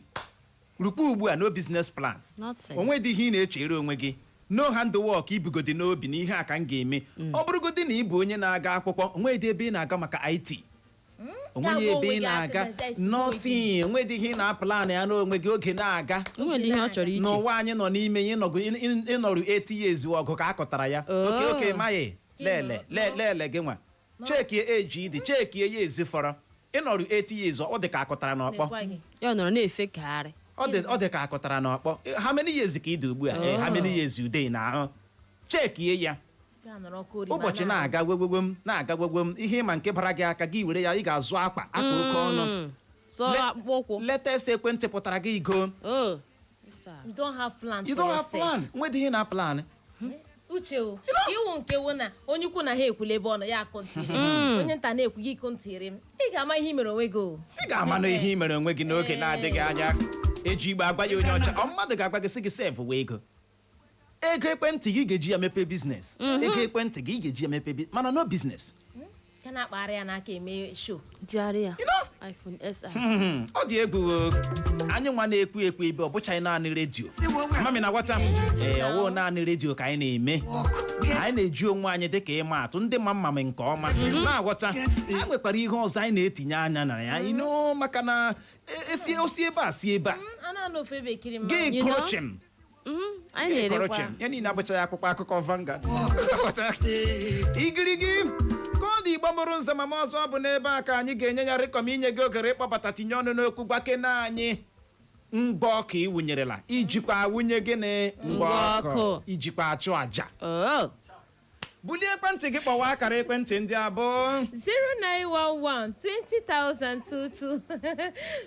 A: Rukwa ugbu a, no business plan.
D: Nothing.
A: Onwe dị ihe ị na-echere onwe gị, no handwork ibugodi n'obi na ihe a ka m ga-eme. Ọ bụrụgodi na ị bụ onye na-aga akwụkwọ, onwe dị ebe ị na-aga maka IT, onweghị
C: Ga-agwa
A: ebe
C: onwe
A: ị
C: gị
A: na-aga.
C: aka na
A: Nothing. Onwe dị ihe ị na-aplan ya n'onwe gị oge na-aga.
D: O nwere ihe ọ chọrọ iche.
A: N'ụwa anyị nọ n'ime ya, ịnọrụ 80 years, ọgụ ka a kọtara ya.
D: Oh.
A: Oke maghị lele lele gị nwa, chekie eji dị, chekie ya ezi fọrọ ịnọrụ 80 years, ọ dị ka akọtara n'ọkpọ.
C: Nekwa gị.
D: Ya nọrọ na-efekagharị.
A: Ọ dị ka akọtara n'ọkpọ. How many years ka ị dị ugbu a? How many years ude na ahụ, chekie ya.
C: Ya nọrọ ọkụ orima.
A: Ụbọchị na-aga gwegwegwem, na-aga gwegwem. Ihe ịma nke bara gị aka, gị were ya, ị ga-azụ akwa akwa oke ọnụ.
D: Zụọ akpụkpọ ụkwụ.
A: Latest ekwentị pụtara, gị go.
D: Oh.
C: You don't have plan
A: You
C: for
A: don't have
C: yourself.
A: plan. Nwedị ihe na plan.
C: Uche o, iwu nke wụ na onye ukwu na ha ekwula ebe ọ nọ ya akụntịrị m, onye nta na-ekwu gị kụntịrị m, ị ga-ama ihe i mere onwe gị o.
A: Ị ga-ama na ihe ị mere onwe gị n'oge na-adịghị anya. Eji igbe agwa ya onye ọcha, ọ mmadụ ga-agwa gị sị gị save wee ego. Ego ekwentị gị ga-eji ya mepee business, ego ekwentị gị ga-eji ya mepee mana no business.
C: Ka na-akpagharị ya n'aka eme show.
D: Jigharị ya.
A: You know?
D: iPhone SR.
A: Ọ dị egwu o. Anyị nwa na-ekwu ekwu ebe ọ bụchaghị naanị redio. Mami na gwata, ee, ọwụ naanị redio ka anyị na-eme. Anyị na-eji onwe anyị dịka ịma atụ ndị ma mma nke ọma na-aghọta. A nwekwara ihe ọzọ anyị na-etinye anya na ya maka na esi osi ebe a si ebe a.
C: A na-anọ ofu ebe ekiri mmanwụ.
A: Gị
D: You know?
A: kụrụ chim.
D: Anyị
A: Gị kụrụ
D: na-erekwa.
A: chim ya niile abụchaghị akwụkwọ akụkọ Vanguard. Igirigi ka ọ dị. Igbo mụrụ nze mama ọzọ, bụ n'ebe a ka anyị ga-enye ya rịkọm inye gị ogere ịkpọbata, tinye ọnụ n'okwu, gwakene anyị mgbọ ọkụ ị wụnyerela, ijikwa awụnye gịnị? Mgbọ ọkụ.
D: Ọkụ.
A: Ijikwa achụ àjà.
D: Oh.
A: Bulie ekwentị gị, kpọwa akara ekwentị ndị abụọ.
C: 0911 20022,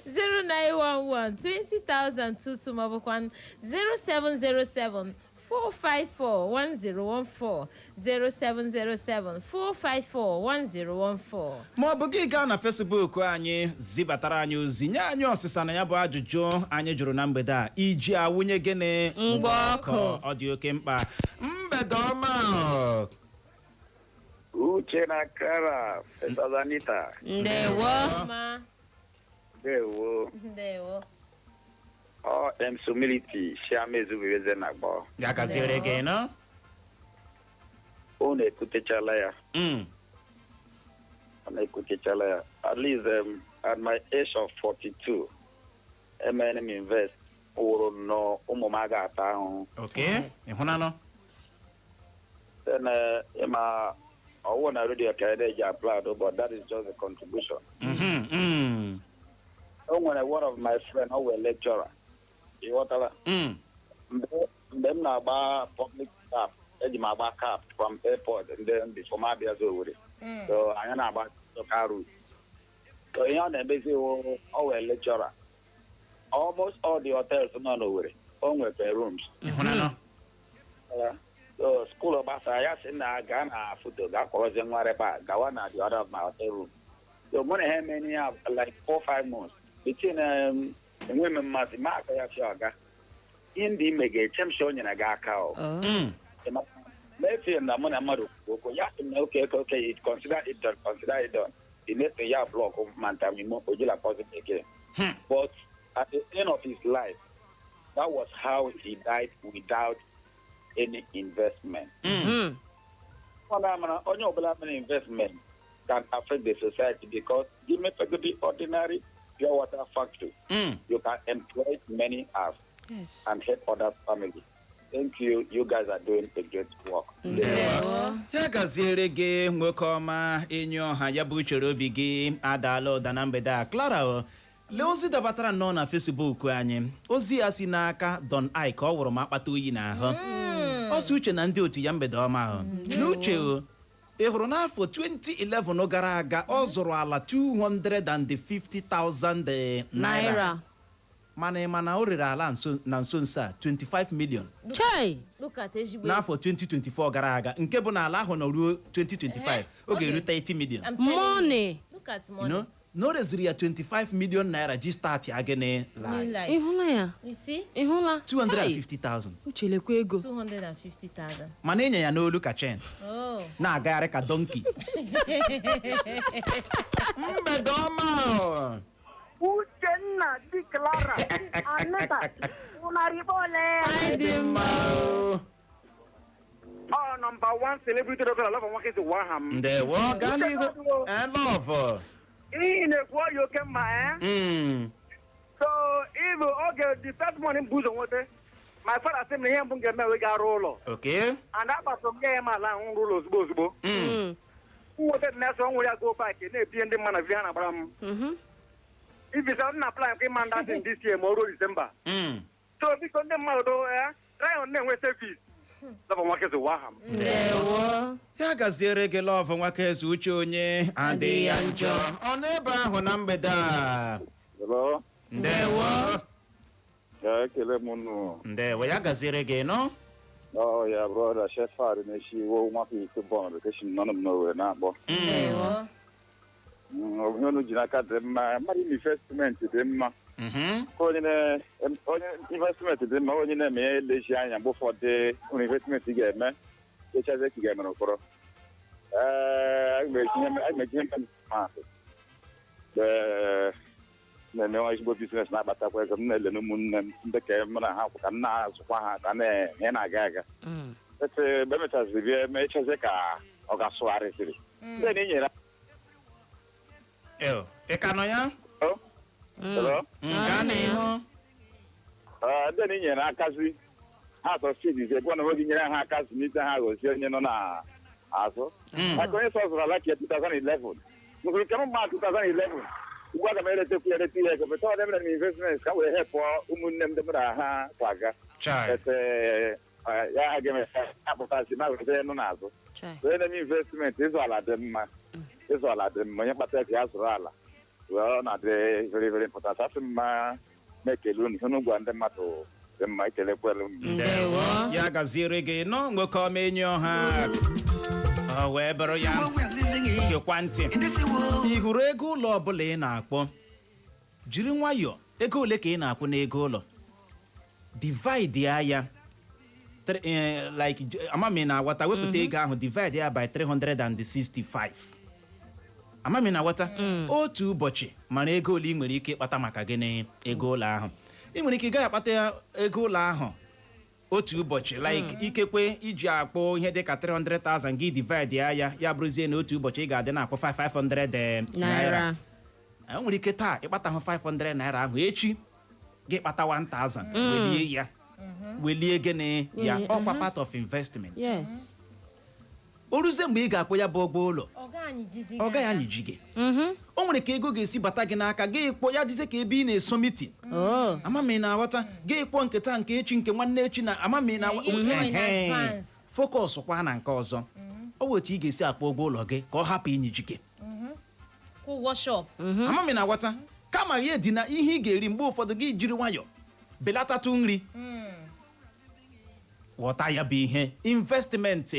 C: 0911 20022, maọbụkwa 0707 454 1014, 0707 454 1014.
A: Ma ọ bụ gị gaa na Facebook anyị, zibatara anyị ozi, nye anyị ọsịsa na ya bụ ajụjụ anyị jụrụ na mgbede a: iji awụnye gịnị?
D: Ngwa ọkụ.
A: Ọ dị oke mkpa. Mgbede ọma.
E: Uche na Clara Pesanita.
D: Ndewo.
C: Ma.
E: Ndewo.
C: Ndewo.
E: Ọ Msumiliti Chiamezu na agbọ.
A: Ya gaziere gị nọ.
E: Unu ekwutechala ya. Unu ekwutechala ya. At least at my age of 42, emere m invest wụrụ nnọọ ụmụ m aga ata ahụhụ.
A: Ok, ịhụnanụ.
E: Then ịma ọwụ na radio ka ị na-eji apply, but that is just a contribution. O nwere one of my friend, ọ wee lecturer. Ị ghọtara? Mgbe m na-agba public cab, eji m agba cab from airport ndị before m abịazi Owerri, so anyị na-agba local route. So ihe ọ na-emezi wụ, ọ wee lecturer, almost all the hotels nọ n'Owerri, o nwekwa rooms.
A: Ịhụnanụ.
E: So school gbasara ya, sị na gaa na foto gaa kpọrọzie nwa reba gawa na the other of my hotel room. So mụ na ha emeni ya like 4-5 months between enwe m mmasị ma aka ya fi ọga ihe ndị ime ga-eche m si o nyere gị aka o.
D: Oh.
E: Mefie na mụ na mmadụ kwuru okwu, ya sị m na okay, it consider it done, consider it done. The next thing, ya block mantamimo ojula positive again. But at the end of his life, that was how he died, without any investment. Ọ na-amara onye ọbụla mere investment can affect the society, because the mepegodi ordinary pure water factory, you can employ many as and help other family. Thank you. You guys are doing a great work.
D: Ndewo.
A: Ya gaziere gị, nwoke ọma, enyi ọha. Ya bụ uchere obi gị adaala ụda na mgbede a. Clara o, lee ozi dabatara nnọọ na Facebook anyị. Ozi ya si n'aka Don Ike, ọ wụrụ m akpata oyi n'ahụ. Ọ sị, "Uche na ndị otu ya, mgbede ọma ahụ." N'uche o, ị hụrụ n'afọ 2011 gara aga, ọ zụrụ ala 250,000 naira.
D: Naira.
A: Mana ị ma na o rere ala nso na nso nso a 25 million?
D: Chai.
C: Look at ezigbo.
A: N'afọ 2024 gara aga, nke bụ na ala ahụ nọ ruo 2025, ọ ga-eru 30 million.
C: I'm telling you.
D: Money.
C: Look at
A: You
C: money.
A: know, na o reziri ya 25 million naira ji start ya gịnị?
C: New
A: Life.
C: life.
D: Ịhụla ya?
C: You see?
D: Ịhụla? Chai.
A: 250,000.
D: Uche, lekwa ego.
C: 250,000.
A: Mana enye ya n'olu ka chain.
C: Oh.
A: Na-agagharị ka donkey. Mgbede ọma o.
F: Uchenna. Uchenna di Clara Anita ụnarị ole.
D: Anyị dị mma.
A: O.
F: Ọ number one celebrity doctor love nwoke si wa ha m.
A: Ndewo, gaa n'ihu. Love.
F: Ihe na-ekwu ọya oke mma eh? So ịbụ oge the first money m bụ ụzọ nweta, my father sị m na ihe mbụ m ga-eme wee ga-arụ ụlọ. And agbata m ga m ala ahụ rụrụ ụlọ ozugbo ozugbo. Nweta dị na-eso nwere ya go back na-ebinye ndị mmadụ na vi ha na-agbara m. If it's na plan nke ịma ndị this year ma o ruo December. So biko ndị mmadụ do ya try on na-enwe service. Love nwoke si wa ha m.
D: Ndewo.
A: Ya gaziere gị, Love Nwakaeze. Uche onye adịghị ya njọ. Ọ n'ebe ahụ na mgbede a.
E: Hello?
A: Ndewo.
E: Ya ekele m unu.
A: Ndewo, ya gaziere gị nọ.
E: Ọ ya brother Shefard na-eshi iwo nwafọ ise bọọlụ keshi nọ m n'Owerri na-akpọ.
C: Ndewo.
E: Ihe unu ji n'aka dị mma, mmadụ ime investment dị mma. Ka onye na onye investment dị mma, onye na-eme ya elezi anya mgbe ụfọdụ ụlọ investment ga-eme echazi ka ị ga-emere ụfọdụ. Ee, aga m etinye m mmadụ mgbe na-eme nwa ezigbo business na-akpatakwa ego, m na-ele ụmụnne m ndị ka m na ha kwụ ka m na-azụkwa ha ka na ihe na-aga aga ete. Mgbe emechaziri bịa emechazie ka ọ ga-asụgharịziri ndị na inyere.
A: Eo, ị ka nọ ya?
E: Hello?
A: Gaa n'ihu.
E: Ee, ndị na inyere akazi ha sọsidizi gwa na onwe gị nyere ha aka zụlite ha, ghozie onye nọ n'azụ. Maka onye sọ zụrụ ala ka ya 2011 nụrụ nke m ma 2011, ugbu aga m eretekwu ya, erete ya ego bete. Ọ mere m investment ka m wee hepụọ ụmụnne m ndị mụ na ha kwaga.
A: Chai.
E: Ete ya ha ga-eme apụtazi ma ghozie nọ n'azụ.
D: Chai.
E: Onye na-eme investment, ịzụ ala dị mma, ịzụ ala dị mma. Onye kpata ego ya zụrụ ala wee, ọ na-adị very very important. Asị m ma na-ekele unu, ihe unu gwa ndị mmadụ dị mma. Ekelekwelu m.
D: Ndewo.
A: Ya gaziere gị nọ, nwoke ọma, enyi ọha. Ọ wee bụrụ ya. Gekwa ntị, ị hụrụ ego ụlọ ọbụla ị na-akpọ, jiri nwayọọ. Ego ole ka ị na-akwụ n'ego ụlọ? Divide ya ya like amami na aghọta. Wepụta ego ahụ, divide ya by 365. Amami na aghọta. Otu ụbọchị, mara ego ole ị nwere ike ịkpata. Maka gịnị? Ego ụlọ ahụ ị nwere ike ị gaghị akpata ya ego ụlọ ahụ otu ụbọchị. Like ikekwe iji akpụ ihe dịka 300,000, gị divide ya ya, ya bụrụzie na otu ụbọchị ị ga-adị na-akwụ 500 naira.
D: Naira.
A: E nwere ike taa ịkpata hụ 500 naira ahụ, echi gị kpata 1000, welie ya, welie gịnị ya. Ọkwa part of investment. O ruzie mgbe ị ga-akwụ ya bụ ụgwọ ụlọ,
C: Ọga anyị jizi.
A: ọ gaghị anyị ji gị. O nwere ka ego ga-esi bata gị n'aka, gị kpọ ya dịzie ka ebe ị na-eso meeting.
D: Oh.
A: Ama m ị na-aghọta. Gị kpọọ nke taa, nke echi, nke nwanne echi na ama m ị na
C: Yeah, you know in
A: Ehe.
C: advance.
A: Focus kwa na nke ọzọ. Ọ bụ otu ị ga-esi akpọ ụgwọ ụlọ gị ka ọ hapụ inyiji gị.
C: Kwụ ụgwọ shop.
A: Ama m ị na-aghọta. Kama ya dị na ihe ị ga-eri, mgbe ụfọdụ gị jiri nwayọ belatatụ nri. Ghọta ya bụ ihe investment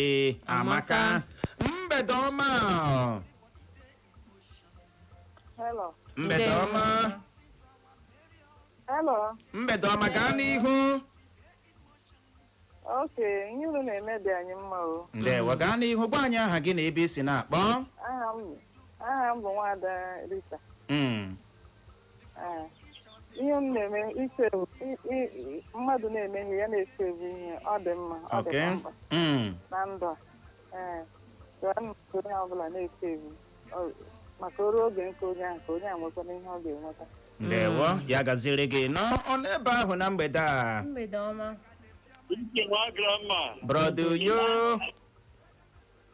A: amaka.
D: Amaka.
A: Mgbede ọma.
F: Hello.
A: Mgbede ọma.
F: Hello.
A: Mgbede ọma, gaa n'ihu.
F: Okay, ihe unu na-eme dị anyị mma o.
A: Ndewo, gaa n'ihu, gwa anyị aha gị na ebe ị si na-akpọ.
F: Aha m bụ Nwaada Rita. Ee. Ihe m na-eme ise mmadụ na-eme ihe ya na-esevu ihe, ọ dị mma, ọ dị mkpa na ndụ a. Ee. So ana m asị onye ọbụla na-esevu maka oru oge nke onye ahụ, ka onye ahụ nwekwana ihe ọ ga-enweta.
A: Ndewo, ya gaziere gị nọ. Ọ n'ebe ahụ na mgbede a.
C: Mgbede ọma.
G: Uche nwa grandma.
A: Brother Uyo.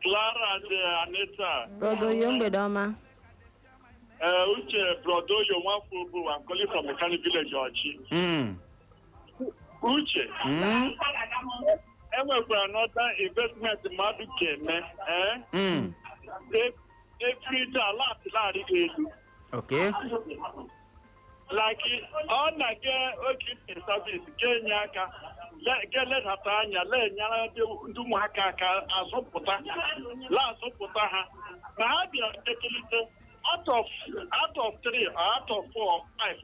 G: Clara and Anita.
D: Brodoyo, mgbede ọma.
G: Uche Brodoyo Nwafobu, I'm calling from Mechanic Village, Ochi. Uche, enwekwara another investment mmadụ ga-eme. Eh? Every day, ala atịlarị elu. Like ọ na-aga oge service ga-enye aka ga-eledata anya na-enyere ndị ụmụaka aka azụpụta la-azụpụta ha na ha bịara etolite. Out of three or out of four or five,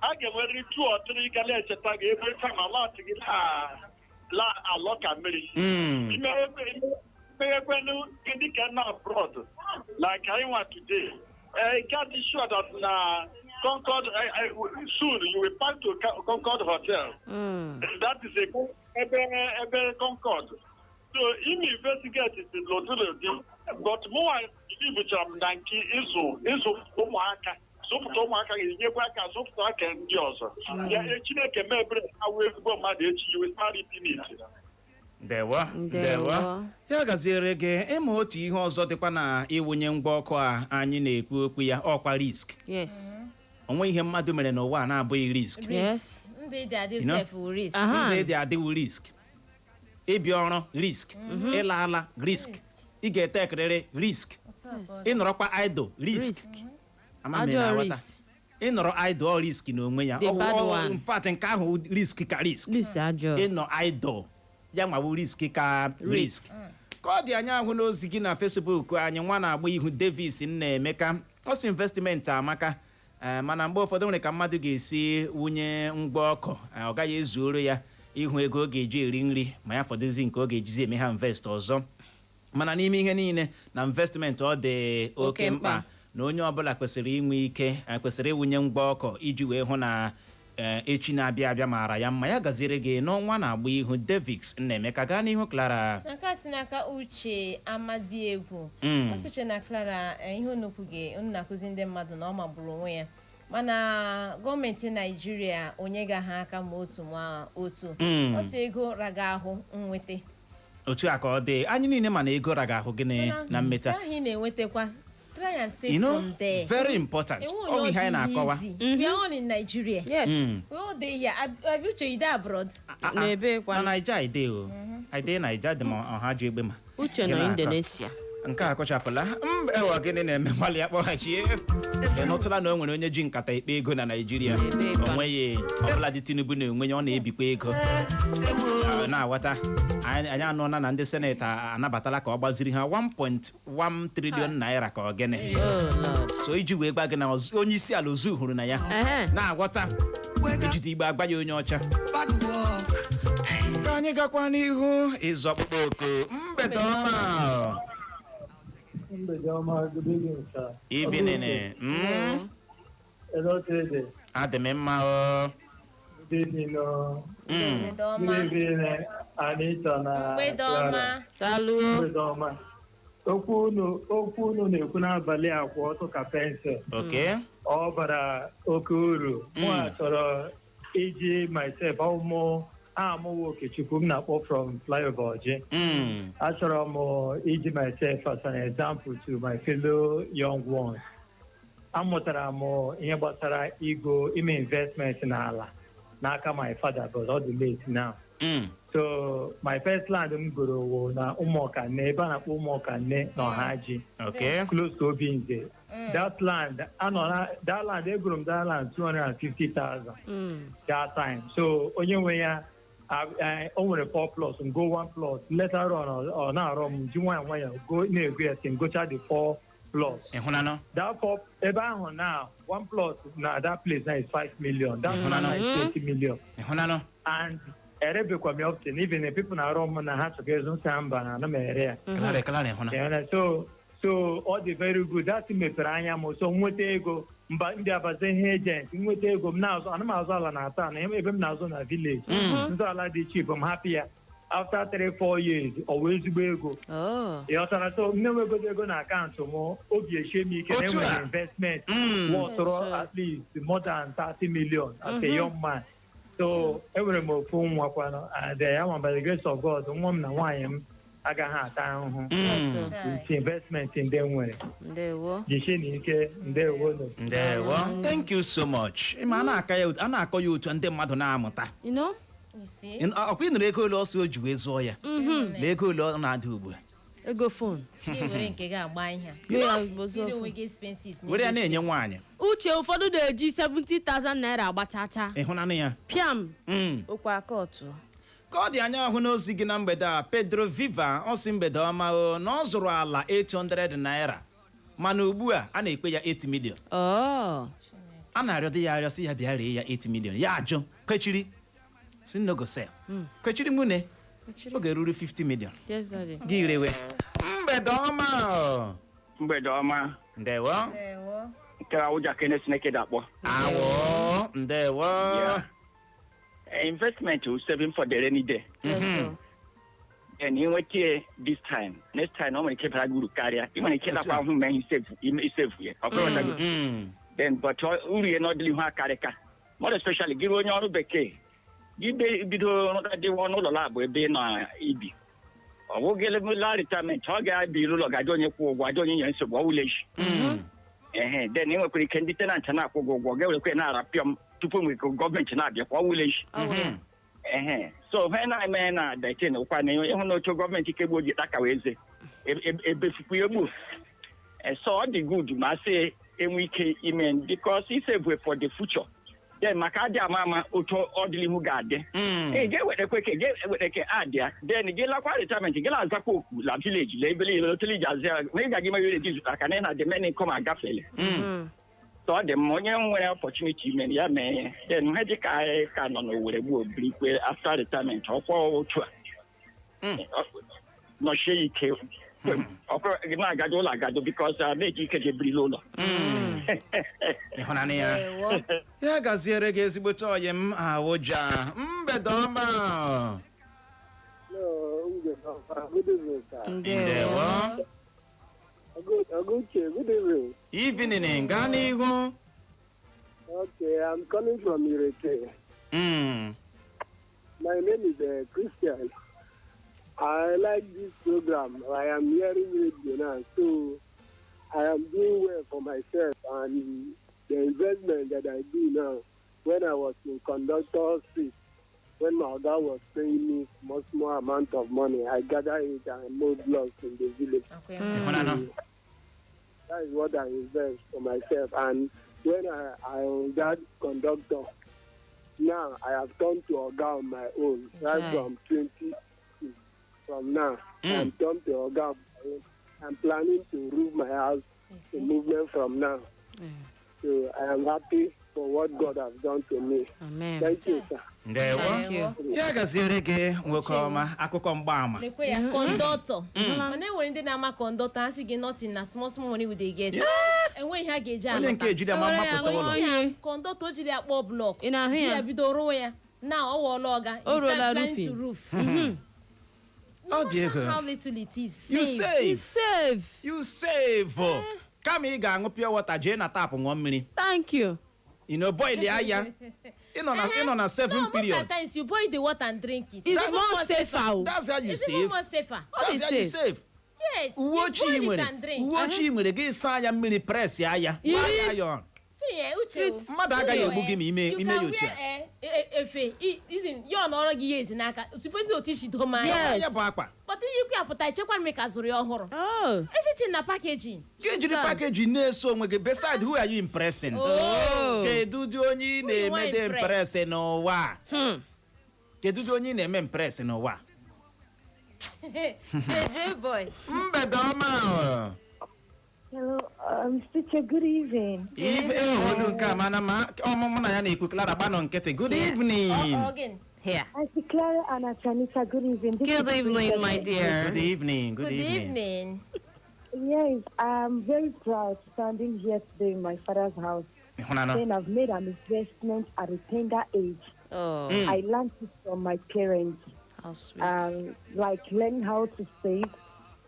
G: a ga-enwerịrị two or three ga na-echeta gị every time alert gị la alọ ka mmiri. Imeghekwenu dịka na abroad like anyị nwa today, get sure that na Concord, soon you will pass to Concord Hotel. That is a ebe Concord. So ime investigate is lodi, but mụnwa believe m na nke ịzụ ụmụaka, zụpụta ụmụaka ga-enyekwa aka zụpụta aka ndị ọzọ. Ya Chineke mee ebere, ha wee ezigbo mmadụ echi, you will start reaping it.
A: Ndewo.
D: Ndewo.
A: Ndewo, ya gaziere gị. Ịma otu ihe ọzọ dịkwa na ịwụnye ngwa ọkụ a anyị na-ekwu okwu ya, ọkwa risk. Onwe ihe mmadụ mere n'ụwa a na-abụghị risk.
D: Yes.
C: Ndụ ịdị adị
A: You know?
C: sef wụ risk.
D: Aha.
A: Ndụ ịdị adịwụ risk, ịbịa ọrụ risk, ịla ala risk, ị ga-ete ekiriri risk, ịnọrọkwa idle risk.
D: Risk.
A: Ama m ị
D: Ajọ
A: na-aghọta.
D: risk.
A: Ịnọrọ idle, ọ risk n'onwe ya.
D: The bad one.
A: In fact, nke ahụ risk ka risk.
D: Risk ajọ.
A: Ịnọ idle ya nwawu risk ka risk. Ka ọ dị, anya ahụ n'ozi gị na Facebook anyị, nwa na-agba ihu Davis Nnaemeka, ọ sị investment amaka, mana mgbe ụfọdụ nwere ka mmadụ ga-esi wunye ngwa ọkụ, ọ gaghị ezuoro ya ịhụ ego ọ ga-eji eri nri, ma ya fọdụzi nke ọ ga-ejizi eme ha invest ọzọ. Mana n'ime ihe niile na investment, ọ dị oke
D: Oke
A: mkpa
D: mkpa.
A: na onye ọbụla kwesịrị inwe ike, kwesịrị ịwụnye ngwa ọkụ iji wee hụ na echi na-abịa abịa maara ya mma. Ya gaziere gị n'ọnwa na-agba ihu Davis Nnaemeka. Gaa n'ihu, Clara.
C: N'aka si n'aka Uche Amadi Egwu. Ọsị Uche na Clara, ihe unu kwuge, unu na-akụzi ndị mmadụ na ọ magburu onwe ya, mana gọọmenti Naijiria onye ga ha aka ma otu ma otu. Ọ sị ego raga ahụ nweta.
A: Otu a ka ọ dị, anyị niile ma na ego raga ahụ gịnị na mmeta.
C: Ahụ ị na-enwetakwa, try and save
A: You know,
C: from there.
A: very important.
C: Enwe
A: Ọ bụ ihe anyị na-akọwa.
C: easy. We are all in Nigeria. We all dey here. Abi Uche, you dey abroad?
D: N'ebe kwa?
A: Na Naija I dey o, I dey Naija dị ma ọha ji egbe ma
D: Uche
A: Gị
D: nọ
A: na-akọ.
D: Indonesia.
A: Nke a kụchapụla mba ewa. Gịnị na-eme? Gbalị ya kpọghachie. Ị nụtụla na o nwere onye ji nkata ekpe ego na Naijiria?
D: Ebe kwa?
A: O nweghị ọbụla dị. Tinubu na-enwe ya, ọ na-ebikwa ego. Na-aghọta, anyị anụọla na ndị seneti anabatala ka ọ gbaziri ha 1.1 trillion naira, ka ọ gịnị?
D: Oh Lord.
A: So iji wee gwa gị na onye isi ala ozu hụrụ na ya. Na-aghọta, ejide igbe agba ya onye ọcha. Ka anyị gakwa n'ihu ịzụ ọkpụkpọ oku. Mgbede ọma.
H: Mgbede ọma, good evening, sir.
A: Evening.
H: Hello, Tede.
A: Adị m mma o.
H: Good evening.
C: Mgbede ọma.
H: Good evening, Anita na
C: Mgbede
H: Clara.
C: ọma.
D: Daalụ.
H: Mgbede ọma. Okwu unu na-ekwu n'abalị a kwụ ọtọ ka pencil. Ọ bara oke uru. Mụ a chọrọ iji myself ọmụ amụwo Okechukwu m na-akpọ from Flyover Ọjị. Achọrọ m iji myself as an example to my fellow young ones. Amụtara m ihe gbasara igo ime investment n'ala n'aka my father, but ọ dị late now. So my first land m goro wụ na Ụmụọkanne, ebe a na-akpọ Ụmụọkanne na Ọhaji, close to Obinze. That land, anọ na that land, egoro m that land 250,000 that time. So onye nwe ya o nwere four plots, m go one plot. Later on, ọ na-arọ m ji nwayọ nwayọ go na-ego ya si m gocha the four plots.
A: Ịhụnanụ?
H: That four ebe ahụ now, one plot na that place now is 5 million. That one now is 20 million.
A: Ịhụnanụ?
H: And erebekwa m ya often, even the people na-arọ m na ha chọrọ ịzụ nsị mba na ana m ere ya.
A: Clara, Clara, ịhụna.
H: Yeah, so ọ dị very good. That mepere anya m, so nweta ego mba ndị abaza ihe agent, nweta ego m na-azụ, ana m azụ ala na taa na ebe m na-azụ na village, nzụ ala dị cheap, m hapụ ya, after 3-4 years ọ wee ezigbo ego.
D: Oh.
H: Ị ghọtara? So m na-enwegodo ego na akaụntụ m, obi echie m ike na
A: Otu a.
H: enwere investment wọtụrụ
D: Yes, sir.
H: at least more than 30 million as a young man. So enwere m ofu nwa kwanụ, and ama by the grace of God, nwa m na nwaanyị m agaghị ata ahụhụ
D: Yes, sir.
H: with investment ndị m nwere.
D: Ndewo.
H: Jisie na ike, ndewo.
A: Ndewo, thank you so much. Ịma a na-akọ ya otu a, ndị mmadụ na-amụta.
D: You know?
C: You see?
A: Ọkwa ị nụrụ ego ole ọsọ o ji wee zụọ ya na ego ole ọ na-ada ugbu a?
D: Ego phone.
C: Gị were nke gị agba ihe a.
D: Go ya bozo
C: Jiri
D: phone.
C: onwe gị expenses na
A: Were ya
C: ego
A: na-enye
C: expenses.
A: nwaanyị.
D: Uche, ụfọdụ na-eji 70,000 naira agbachacha.
A: Ịhụnanụ ya?
D: Piam. Okwu aka otu.
A: Ka ọ dị, anya ahụ n'ozi gị na mgbede a, Pedro Viva, ọ sị mgbede ọma o, na ọ zụrụ ala 800 naira, mana ugbu a a na-ekpe ya 8 million.
D: Oh.
A: A na-arịọ dị ya arịọ sị ya bịa ree ya 8 million, ya ajụ, kwechiri si no go sell, kwechiri nwune oge ruru 50 million.
D: Yes, daddy.
A: Gị rewe. Mgbede ọma o.
E: Mgbede ọma.
A: Ndewo.
C: Ndewo.
E: Nke Awụja Kene Sineke dakpọ.
A: Awọ, ndewo.
E: Yeah. Investment is saving for the rainy day. Then ị nweta ya this time, next time ọ nwere ike bara gị uru karịa. Ị nwere ike ịtakwa ahụhụ ma ihe save ime save ya. Ọ bụrụ ọtago. Then but uru ya n'ọdịnihu akarịka. More especially gị onye ọrụ bekee. Gị bido dịwa n'ụlọ labụ ebe ị nọ ibi. Ọ bụghị la retirement, ọ ga-ebi ụlọ ga-ajụ onye kwụ ụgwọ, ajụ onye nyere nsogbu, ọ wụla echi. Ehe, then ị nwekwara ike ndị tenant na-akwụ gị ụgwọ, ga-ewerekwa na-arapịọm tupu mgbe gọọmenti na-abịakwa, ọ wụla echi. Ehe, so he na-eme na detin ụkwa na ịhụ na otu gọọmenti kegbu ji takawa eze ebefukwu egbu. So ọ dị good ma sị enwe ike ime because i save for the future, then maka adị ama ama otu ọdịnihu ga-adị. Ee, ga-ewerekwe ke ga-ewere ke adịa, then gị lakwa retirement, gị na-azakwa oku la village la ebe niile otu iji azụ ya na ị ga-aga ime reduce aka na ị na the main income agafele. So ọ dị mma onye nwere opportunity ime ya mee ya. Then ihe dị ka anyị ka nọ n'Owere gbuo birikwe after retirement, ọkwa otu a nọchie ike ọkwa gị na-agado ụlọ agado because na-eji ike je birila ụlọ.
A: Ịhụnanya ya.
C: Ewo.
A: Ya gaziere gị, ezigbote ọyị m Awụja. Mgbede ọma.
I: Good evening, sir.
A: Ndewo.
I: Oguche, good evening.
A: Evening, gaa n'ihu.
I: Okay, I'm calling from Irete. My name is Christian. I like this program. I am hearing radio now, so I am doing well for myself and the investment that I do now. When I was in conductor street, when my oga was paying me small, small amount of money, I gather it and move blocks in the village.
A: Ịhụnanụ.
I: That is what I invest for myself. And when I was that conductor, now I have turned to Oga on my own. Right from 20 from now, I'm turned to Oga on my own. I'm planning to roof my house, the movement from now. So I am happy for what God has done to me.
D: Amen.
I: Thank you, sir.
A: Ndewo.
D: Thank you.
A: Ya gaziere gị, nwoke ọma. Akụkọ mgbaama.
C: Lekwe ya, conductor. Mana enwere ndị na-ama conductor, ha sị gị nothing na small small money we dey get, enweghị ihe a ga-eji
A: Onye
C: alọta.
A: nke ejiri ama mmapụta ụlọ.
C: Onye ya conductor, o jiri ya kpọọ block.
D: Ị na-ahụ
C: ji
D: ya?
C: Ya bido rụọ ya na ọ wọọla ọga.
D: O ruola
C: Planning to
D: roofing.
C: roof.
A: Ọ dị ego.
C: How little it is.
A: You
C: Save.
A: save.
D: You save.
A: You save. Kama ị ga-aṅụ pure water, jee na tap ṅụọ mmiri.
D: Thank you.
A: Ị na boil ya ya, ị nọ na seven
C: No, most
A: period.
C: of times you boil the water and drink it.
D: It's
C: Even
D: more
C: more
D: safer o.
A: That's how you
C: It's even
A: save.
C: more safer.
A: That's how you save.
C: Yes.
A: Uwe
C: You
A: ojii
C: boil it
A: nwere
C: and drink.
A: uwe ojii nwere gị saa ya mmiri, press ya ya
D: Iri.
A: gbaa ya iron.
C: See, Uche o.
A: Mmadụ agaghị egbu gị ma ime ya otu a.
C: Efe ya ọ nọrọ gị ya ezi n'aka tupu ndị otu isi doma ya.
D: Yes.
A: Ya bụ akwa.
C: But iyikwu ya pụta, echekwa m ka zụrụ ya ọhụrụ.
D: Oh.
C: Everything na packaging.
A: Gị jiri package na-eso onwe gị. Beside, who are you impressing?
C: Oh.
A: Kedu dị onye ị
C: Who you want
A: na-emede
C: impress?
A: impress n'ụwa a? Kedu dị onye ị na-eme impress n'ụwa a?
C: JJ boy.
A: Mgbede ọma.
J: Hello, Teacher, good evening.
A: Ife olu nke a mana ma ọmụmụ na ya na-ekwu. Clara gbanọ nkịtị. Good evening.
C: Again.
D: Here.
J: Auntie Clara and Auntie, good evening. This
D: Good
J: is
D: evening,
J: Princess.
D: my dear.
A: Good evening. Good
C: Good
A: evening.
C: evening.
J: Yes, I'm very proud standing here today in my father's house,
A: Ịhụnanụ.
J: saying I've made an investment at a tender age.
D: Oh,
J: I learned it from my parents,
D: how sweet.
J: Like learn how to save,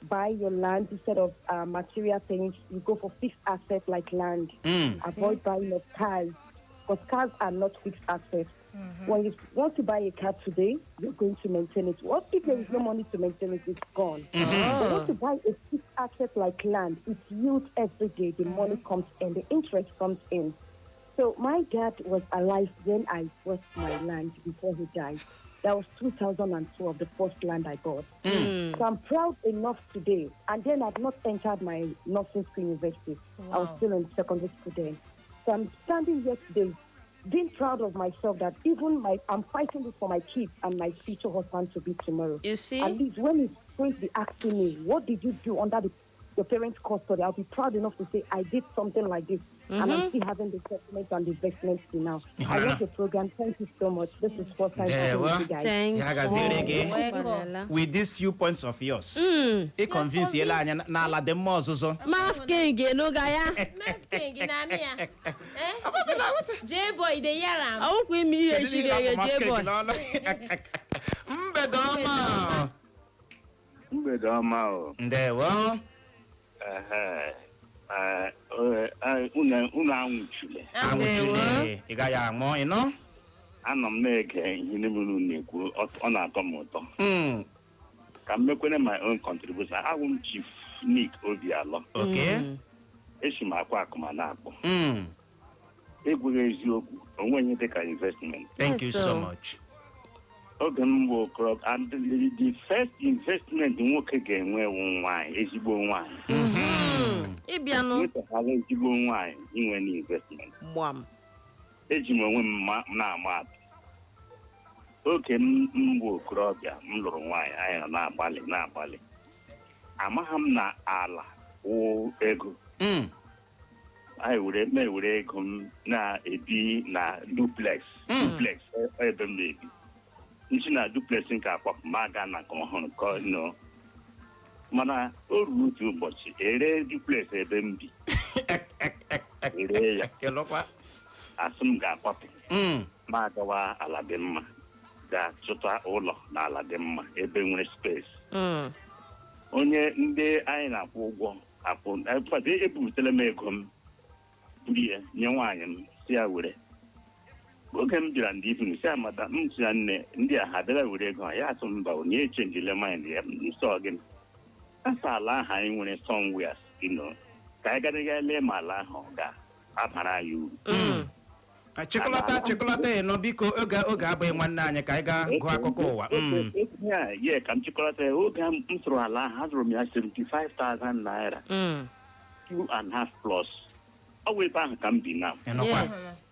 J: buy your land instead of material things. You go for fixed assets like land. Avoid buying of cars, because cars are not fixed assets. When you want to buy a car today, you're going to maintain it. What if there is no money to maintain it? It's gone. But want to buy a fixed asset like land, it yields every day. The money comes in, the interest comes in. So my dad was alive when I bought my land before he died. That was 2012, the first land I got. So I'm proud enough today. And then I've not entered my nursing school university. I was still in secondary school then. So I'm standing here today, being proud of myself that even my I'm fighting this for my kids and my future husband to be tomorrow.
D: You see?
J: At least when he's going to be asking me, "What did you do under the your parents' custody. I'll be proud enough to say I did something like this, and I'm still having the settlement and the investment till now. I love the program. Thank you so much. This is first time talking with you guys.
D: Thank
A: Ya gaziere gị.
C: Welcome.
A: With these few points of yours, ị convince yela anyị n'ala dị mma ọzụzụ.
D: Maf King enuga ya.
C: Maf King na-anụ ya. Eh? J-boy, dey hear am.
D: Ọwụkwa ime ihe echiri eghe, J-boy.
A: Mgbede ọma.
K: Mgbede ọma o.
A: Ndewo.
K: Ehe. Eh, eh, unu anwụchule.
A: Anwụchule, ị gaghị anwụ ịnụ.
K: Anọ m na-ege ihe niile unu na-ekwu, ọ na-atọ m ụtọ. Ka m mekwere my own contribution. Awụ m Chief Nick Obialọ. Esi m akwa akụma na-akpọ. Egwughị eziokwu, onwe ihe dịka investment.
A: Thank you
D: Yes,
A: so
D: sir.
A: much.
K: Oge m bụ okorobịa, and the first investment nwoke ga-enwe wụ nwaanyị, ezigbo nwaanyị.
D: Ịbịanụ.
K: Nwetaghala ezigbo nwaanyị, inwe na investment.
D: Gbam.
K: Eji m onwe m na-ama atụ. Oge m bụ okorobịa, m lụrụ nwaanyị, anyị nọ na-agbalị na-agbalị, amaghị m na ala wụ ego. Anyị were m ewere ego m na-ebi na duplex. Duplex ebe m na-ebi nsi na duplex nke akwapụ m aga na nke ọhụrụ ka ọ nọ, mana o ruru otu ụbọchị, ere duplex ebe m bi, ere ya.
A: Ịlụkwa.
K: Asị m ga-akwapụ, ma agawa ala dị mma, ga-achụta ụlọ na ala dị mma ebe nwere space. Onye ndị anyị na-akwụ ụgwọ akwụ in fact, ebupụtara m ego m, buru ya nye nwaanyị m, si ya were. Oge m bịara ndị ifunu, si amada m, si ya, nne, ndị a ha bịara were ego ha. Ya atụ mba, onye echenjile mind ya. Nsọ gịnị asa ala ahụ anyị nwere somewhere, ka anyị gara gaa lee ma ala ahụ ọ ga-abara anyị uru.
A: Chịkọlata, chịkọlata ịnọ, biko. Oge abụghị nwanne anyị. Ka anyị gaa gụọ akụkọ ụwa.
K: Ya ye, ka m chịkọlata ya. Oge m zụrụ ala ahụ, azụrụ m ya 75,000 naira, two and half plus. Ọ bụ ebe ahụ ka m bi na
A: Ịnụkwa.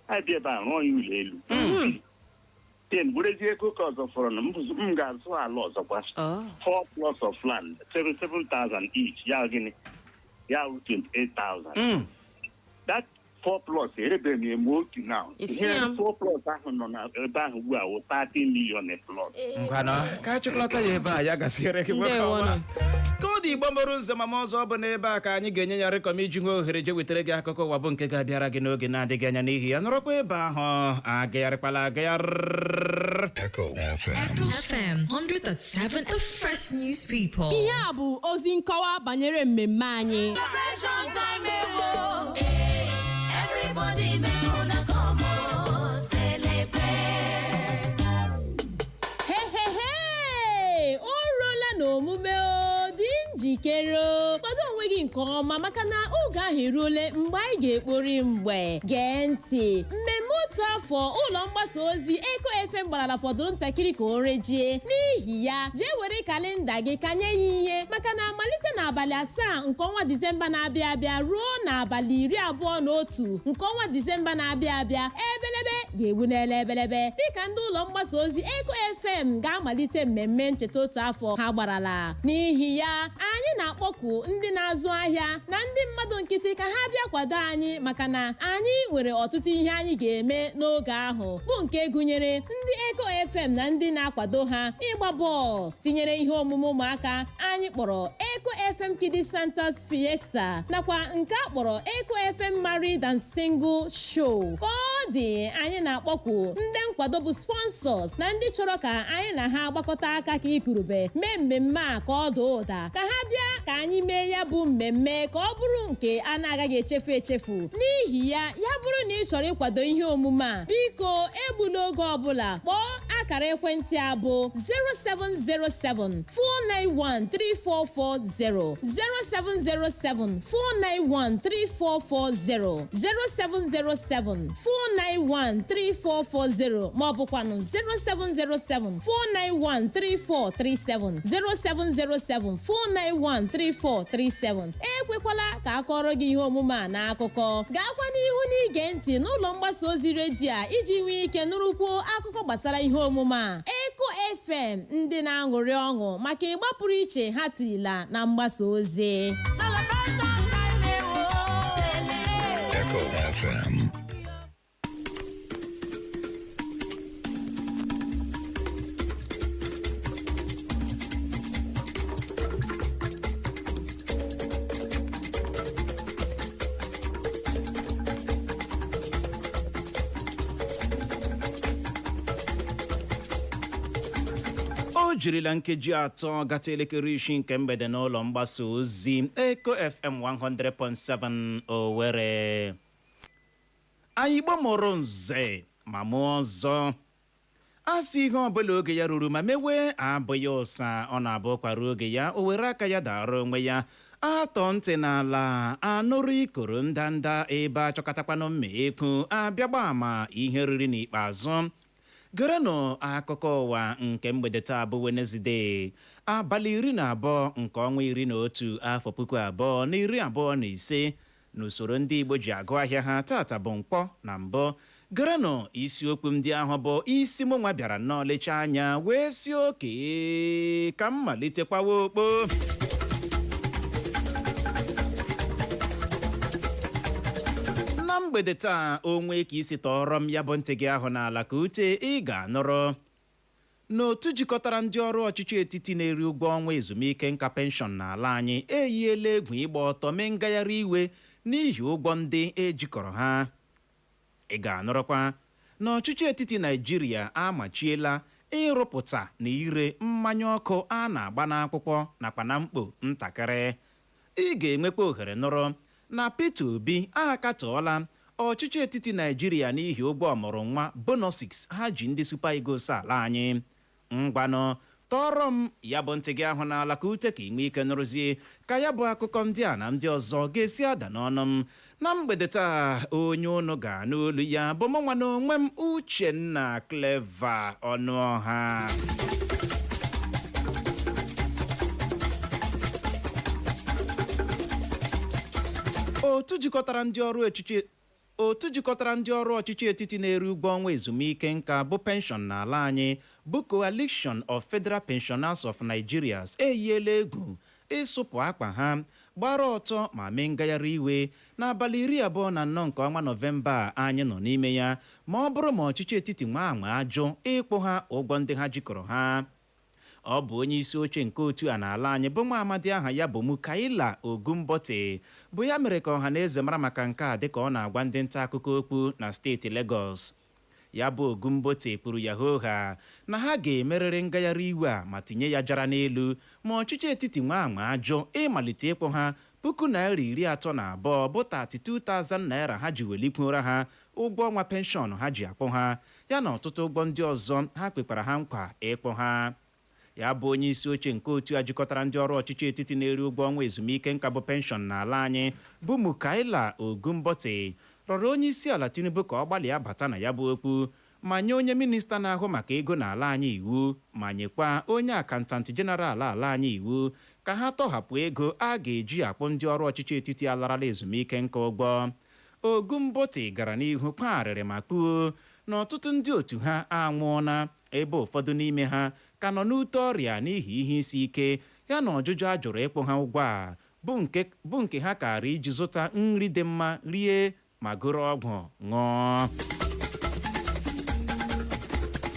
K: Anyị bi ebe a, rụọ ya ụlọ elu, then werezie ego ka ọzọ fọrọ na m ga-azụ ala ọzọkwa, four plots of land, 77,000 each. Ya gịnị? Ya wụ 28,000. That four plots erebeghị m eme otu now.
D: Isi
K: Ihe
D: ya.
K: four plots ahụ nọ na ebe ahụ ugbu a wụ 30 million a plot.
A: Ngwanụ, ka anyị chịkọlata ya ebe a. Ya gasịrị gị, nwoke
D: Ndewo.
A: ọma. Ka ọ dị, Igbo mụrụ nze mama ọzọ, ọ bụ n'ebe a ka anyị ga-enye ya rịkọm iji nwee ohere je wetara gị akụkọ ụwa, bụ nke ga-abịara gị n'oge na-adịghị anya. N'ihi ya, nọrọkwa ebe ahụ, agagharịkwala agagharị.
L: Echo FM.
M: FM 100.7, the fresh news people.
N: Ihe a bụ ozi nkọwa banyere mmemme anyị.
O: Celebration time ewo. Everybody make una come oh, celebrate.
C: He he he! O ruola n'omume o. Dị njikere o. Kwado onwe gị nke ọma, maka na oge ahụ eruole mgbe anyị ga-ekpori mgbe. Gee ntị, mmemme otu afọ ụlọ mgbasa ozi Eko FM gbarala fọdụrụ ntakịrị ka o rejie. N'ihi ya, jee were kalenda gị kanye ya ihe, maka na malite n'abalị 7 nke ọnwa Disemba na-abịa abịa ruo n'abalị 21 nke ọnwa Disemba na-abịa abịa, ebelebe ga-egbu n'ele ebelebe, dịka ndị ụlọ mgbasa ozi Eko FM ga-amalite mmemme ncheta otu afọ ha gbarala. N'ihi ya, anyị na-akpọku ndị na-azụ ahịa na ndị mmadụ nkịtị ka ha bịa kwado anyị, maka na anyị nwere ọtụtụ ihe anyị ga-eme n'oge ahụ, bụ nke gụnyere ndị Eko FM na ndị na-akwado ha ịgba bọọlụ, tinyere ihe omume ụmụaka anyị kpọrọ Eko FM Kiddies Santa's Fiesta, nakwa nke a kpọrọ Eko FM Married and Single Show. Ka ọ dị, anyị na-akpọku ndị nkwado bụ sponsors na ndị chọrọ ka anyị na ha gbakọta aka ka ikurube mee mmemme a ka ọ daa ụda, ka ha bịa ka anyị mee ya bụ mmemme ka ọ bụrụ nke a na-agaghị echefu echefu. N'ihi ya, ya bụrụ na ị chọrọ ịkwado ihe omume a, biko egbula oge ọbụla, kpọọ akara ekwentị a bụ 0707 491 3440, 0707 491 3440, 0707 491 3440, ma ọ bụkwanụ 0707 491 3437, 0707 491 3437. Ekwekwala ka akọrọ gị ihe omume a n'akụkọ. Gaakwa n'ihu n'ige ntị n'ụlọ mgbasa ozi redio a iji nwee ike nụrụkwuo akụkọ gbasara ihe omume a. Eko FM, ndị na-aṅụrị ọṅụ maka ịgba pụrụ iche ha tirila na mgbasa ozi.
O: Celebration time, eh, oh.
L: Echo FM.
A: O jirila nkeji 3 gata elekere 6 nke mgbede n'ụlọ mgbasa ozi Eko FM 100.7 Owerri. Anyị Igbo mụrụ nze ma mụọ ọzọ, a sị ihe ọbụla oge ya ruru ma mewe abụghị ụsa, ọ na-abụ kwara oge ya o were aka ya dara onwe ya. Atọ ntị n'ala anụrụ ikoro ndanda ebe achọkọtakwanụ mma ekwu abịagba ama ihe riri n'ikpeazụ. Gerenụ akụkọ ụwa nke mgbede taa bụ Wenezdee, abalị 12 nke ọnwa 11, afọ 2025, n'usoro ndị Igbo ji agụ ahịa ha. Tata bụ Nkwọ na mbụ. Gerenụ isiokwu ndị ahụ bụ isi mụ nwa bịara nnọọ lechaa anya wee si oke ka m malitekwawa okpo. Na mgbede taa, onwe ka isi tọọrọ m ya bụ ntị gị ahụ n'ala ka ute ị ga-anụrụ n'otu jikọtara ndị ọrụ ọchịchị etiti na-eri ụgwọ ọnwa ezumike nka penshọn n'ala anyị eyiela egwu ịgba ọtọ mee ngagharị iwe n'ihi ụgwọ ndị ejikọrọ ha. Ị ga-anụrụkwa na ọchịchị etiti Naijiria amachiela ịrụpụta na ire mmanya ọkụ a na-agba n'akwụkwọ nakwa na mkpo ntakịrị. Ị ga-enwekwa ohere nụrụ na Peter Obi akatọọla ọchịchị etiti Naijiria n'ihi ụgwọ ọmụrụ nwa bonuses ha ji ndị Super Eagles ala anyị. Ngwanụ, tọrọ m ya bụ ntị gị ahụ n'ala ka ute ka ị nwee ike nụrụzie ka ya bụ akụkọ ndị a na ndị ọzọ ga-esi ada n'ọnụ m na mgbede taa. Onye unu ga-anụ olu ya bụ mụ nwa na onwe m, Uchenna Clever Ọnụọha. Otu jikọtara ndị ọrụ ọchịchị etiti na-eri ụgwọ ọnwa ezumike nka bụ penshọn n'ala anyị bụ Coalition of Federal Pensioners of Nigeria eyiela egwu ịsụpụ akpa ha gbara ọtọ ma mee ngagharị iwe n'abalị 24 nke ọnwa Nọvemba a anyị nọ n'ime ya, ma ọ bụrụ ma ọchịchị etiti nwa anwa ajụ ịkwụ ha ụgwọ ndị ha jikọrọ ha. Ọ bụ onye isi oche nke otu a n'ala anyị bụ nwa amadi aha ya bụ Mukaila Ogumbote bụ ya mere ka ọha na eze mara maka nke a dịka ọ na-agwa ndị nta akụkọ okwu na steeti Lagos. Ya bụ Ogumbote kwuru ya hoha na ha ga-emerịrị ngagharị iwe a ma tinye ya jara n'elu ma ọchịchị etiti nwa anwa ajụ ịmalite ịkwụ ha ₦32,000 bụ 32,000 naira ha ji welikwuora ha ụgwọ ọnwa penshọn ha ji akwụ ha, ya na ọtụtụ ụgwọ ndị ọzọ ha kpekwara ha nkwa ịkwụ ha. Ya bụ onye isi oche nke otu a jikọtara ndị ọrụ ọchịchị etiti na-eri ụgwọ ọnwa ezumike nka bụ penshọn n'ala anyị bụ Mukaila Ogumbote rọrọ onye isi ala Tinubu ka ọ gbalịa bata na ya bụ okwu ma nye onye minista na-ahụ maka ego n'ala anyị iwu, ma nyekwa onye akaụntantị jeneral ala anyị iwu ka ha tọhapụ ego a ga-eji akpụ ndị ọrụ ọchịchị etiti alarala ezumike nka ụgwọ. Ogumbote gara n'ihu kpagharịrị ma kpuo na ọtụtụ ndị otu ha anwụọna, ebe ụfọdụ n'ime ha ka nọ n'ute ọrịa n'ihi ihe isi ike ya na ọjụjụ a jụrụ ịkwụ ha ụgwọ a bụ nke ha kara iji zụta nri dị mma rie ma goro ọgwụ ṅụọ.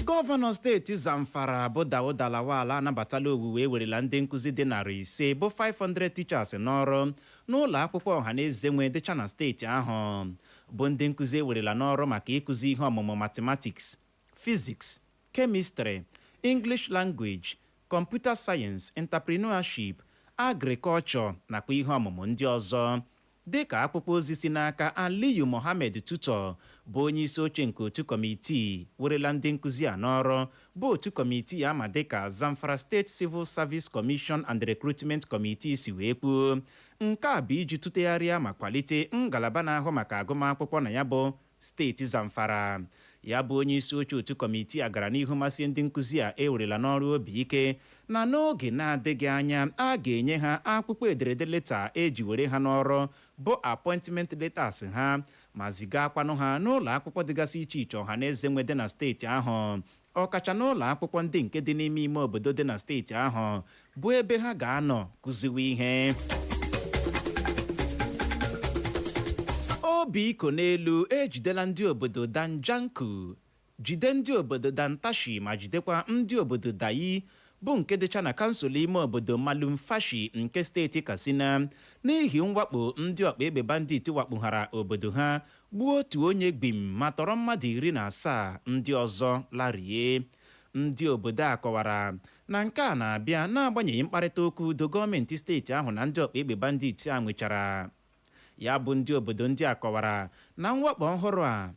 A: Gọvanọ steeti Zamfara bụ Dauda Lawal anabatala owuwe ewerela ndị nkụzi dị 500 bụ 500 teachers n'ọrụ n'ụlọ akwụkwọ ọhaneze nwe dịcha na steeti ahụ, bụ ndị nkụzi ewerela n'ọrụ maka ịkụzi ihe ọmụmụ mathematics, physics, chemistry, English language, computer science, entrepreneurship, agriculture nakwa ihe ọmụmụ ndị ọzọ. Dịka akwụkwọ ozi si n'aka Aliyu Mohammed Tutor bụ onye isi oche nke otu kọmitii werela ndị nkụzi a n'ọrụ bụ otu kọmitii ama dịka Zamfara State Civil Service Commission and Recruitment Committee si wee kwuo, nke a bụ iji tụtegharịa ma kwalite ngalaba na-ahụ maka agụmakwụkwọ na ya bụ steeti Zamfara. Ya bụ onye isi oche otu kọmitii a gara n'ihu masị ndị nkụzi a ewerela n'ọrụ obi ike na n'oge na-adịghị anya a ga-enye ha akwụkwọ ederede leta eji were ha n'ọrụ bụ appointment letters ha, ma zigakwanụ ha n'ụlọ akwụkwọ dịgasị iche iche ọha na eze nwede na steeti ahụ, ọkacha n'ụlọ akwụkwọ ndị nke dị n'ime ime obodo dị na steeti ahụ bụ ebe ha ga-anọ kụziwe ihe. Obi iko n'elu ejidela ndị obodo Danjanku, jide ndị obodo Dantashi, ma jidekwa ndị obodo Dayi, bụ nke dịcha na kansụl ime obodo Malumfashi nke steeti Katsina, n'ihi mwakpo ndị ọkpa egbe bandit wakpoghara obodo ha, gbuo otu onye gbim ma tọrọ mmadụ 17 ndị ọzọ larie. Ndị obodo a kọwara na nke a na-abịa n'agbanyeghị mkparịta ụka udo gọọmenti steeti ahụ na ndị ọkpa egbe bandit a nwechara. Ya bụ ndị obodo ndị a kọwara na mwakpo ọhụrụ a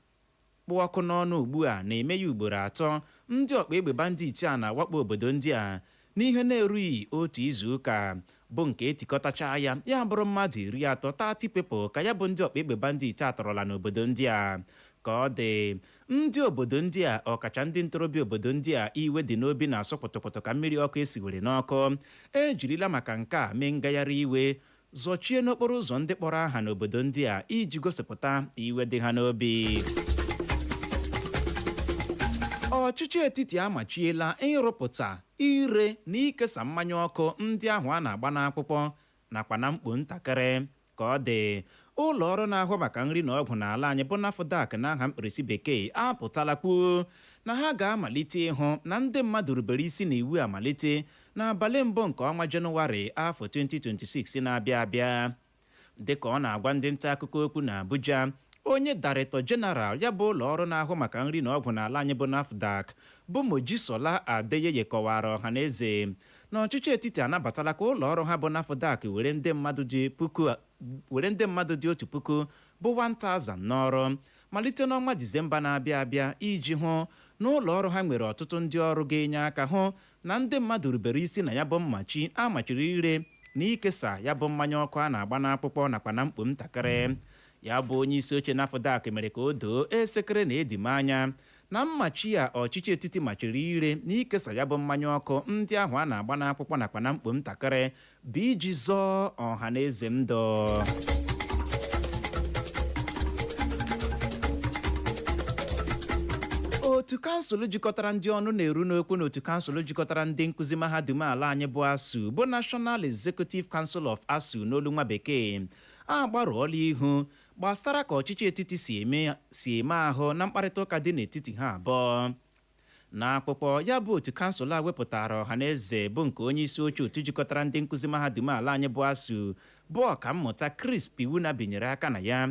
A: kpụ ọkụ n'ọnụ ugbu a na-eme ya ugboro atọ ndị ọkpa egbe bandit a na-awakpo obodo ndị a n'ihe na-erughị otu izu ụka, bụ nke etikọtacha ya, ya bụrụ mmadụ 30, 30 people, ka ya bụ ndị ọkpa egbe bandit atọrọla n'obodo ndị a. Ka ọ dị, ndị obodo ndị a, ọkacha ndị ntorobịa obodo ndị a iwe dị n'obi na-asụ pụtụpụtụ ka mmiri ọkụ esiwere n'ọkụ, ejirila maka nke a mee ngagharị iwe, zọchie n'okporo ụzọ ndị kpọrọ aha n'obodo ndị a iji gosipụta iwe dị ha n'obi. Ọchịchị etiti amachiela ịrụpụta, ire na ikesa mmanya ọkụ ndị ahụ a na-agba n'akwụkwọ nakwa na mkpo ntakịrị. Ka ọ dị, ụlọ ọrụ na-ahụ maka nri na ọgwụ n'ala anyị bụ NAFDAC n'aha mkpirisi bekee apụtala kwuo na ha ga-amalite ịhụ na ndị mmadụ rubere isi na iwu amalite n'abalị mbụ nke ọnwa Jenụwarị afọ 2026 na-abịa abịa. Dịka ọ na-agwa ndị nta akụkọ okwu na Abuja, onye Director General ya bụ ụlọ ọrụ na-ahụ maka nri na ọgwụ n'ala anyị bụ NAFDAC, bụ Mojisola Adeyeye, kọwara ọha na eze na ọchịchị etiti anabatala ka ụlọ ọrụ ha bụ NAFDAC were ndị mmadụ dị 1,000 bụ 1000 n'ọrụ malite n'ọnwa Disemba na-abịa abịa, iji hụ na ụlọ ọrụ ha nwere ọtụtụ ndị ọrụ ga-enye aka hụ na ndị mmadụ rubere isi na ya bụ mmachi a machiri ire na ikesa ya bụ mmanya ọkụ a na-agba n'akwụkwọ nakwa na mkpo ntakịrị. Ya bụ onye isi oche NAFDAC mere ka o doo esekere na edime anya na mmachi ya ọchịchị etiti machiri ire na ikesa ya bụ mmanya ọkụ ndị ahụ a na-agba n'akwụkwọ nakwa na mkpo ntakịrị bụ iji zọọ ọha na eze ndụ. Otu kansụl jikọtara ndị ọnụ na-eru n'okwu na otu kansụl jikọtara ndị nkụzi mahadum ala anyị bụ ASUU, bụ National Executive Council of ASUU n'olu nwa bekee, agbarụọla ihu gbasara ka ọchịchị etiti si eme ahụ na mkparịta ụka dị n'etiti ha abụọ. N'akwụkwọ ya bụ otu kansụl a wepụtara ọha na eze, bụ nke onye isi oche otu jikọtara ndị nkụzi mahadum ala anyị bụ ASUU, bụ ọkammụta Chris Piwuna, binyere aka na ya,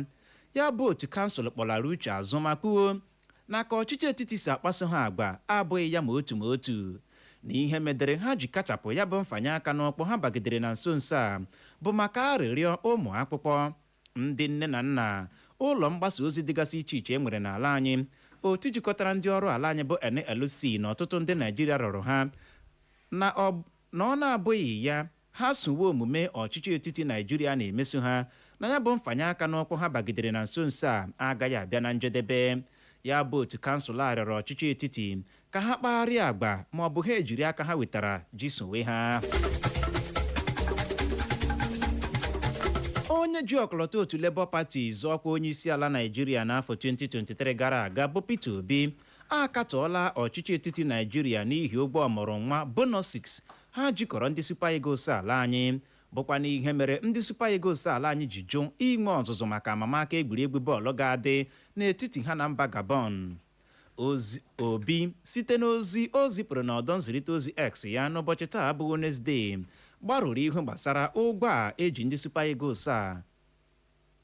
A: ya bụ otu kansụl kpọlara uche azụ ma kwuo na ka ọchịchị etiti si akpaso ha agwa abụghị ya ma otu ma otu, na ihe medere ha ji kachapụ ya bụ mfanye aka n'ụkpụ ha bagidere na nso nso a bụ maka arịrịọ ụmụ akwụkwọ, ndị nne na nna, ụlọ mgbasa ozi dịgasị iche iche e nwere n'ala anyị, otu jikọtara ndị ọrụ ala anyị bụ NLC na ọtụtụ ndị Naijiria rụrụ ha na ọ na-abụghị ya ha sowe omume ọchịchị etiti Naijiria na-emeso ha, na ya bụ mfanye aka n'ụkwụ ha bagidere na nso nso a agaghị abịa na njedebe. Ya bụ otu kansụl a rịọrọ ọchịchị etiti ka ha kpagharịa agba ma ọ bụ ha ejiri aka ha wetara ji sowe ha. Onye ji ọkọlọtọ otu Labour Party zọọkwa onye isi ala Naijiria n'afọ 2023 gara aga, bụ Peter Obi, akatọọla ọchịchị etiti Naijiria n'ihi ụgwọ ọmụrụ nwa bonuses ha jikọrọ ndị Super Eagles ala anyị, bụkwa n'ihe mere ndị Super Eagles ala anyị ji jụ inwe ọzụzụ maka amamaka egwuregwu bọọlụ ga-adị n'etiti ha na mba Gabon. Ozi Obi, site n'ozi o zipụrụ n'ọdọ nzirịta ozi X ya n'ụbọchị taa bụ Wednesday, gbarụrụ ihu gbasara ụgwọ a eji ndị Super Eagles a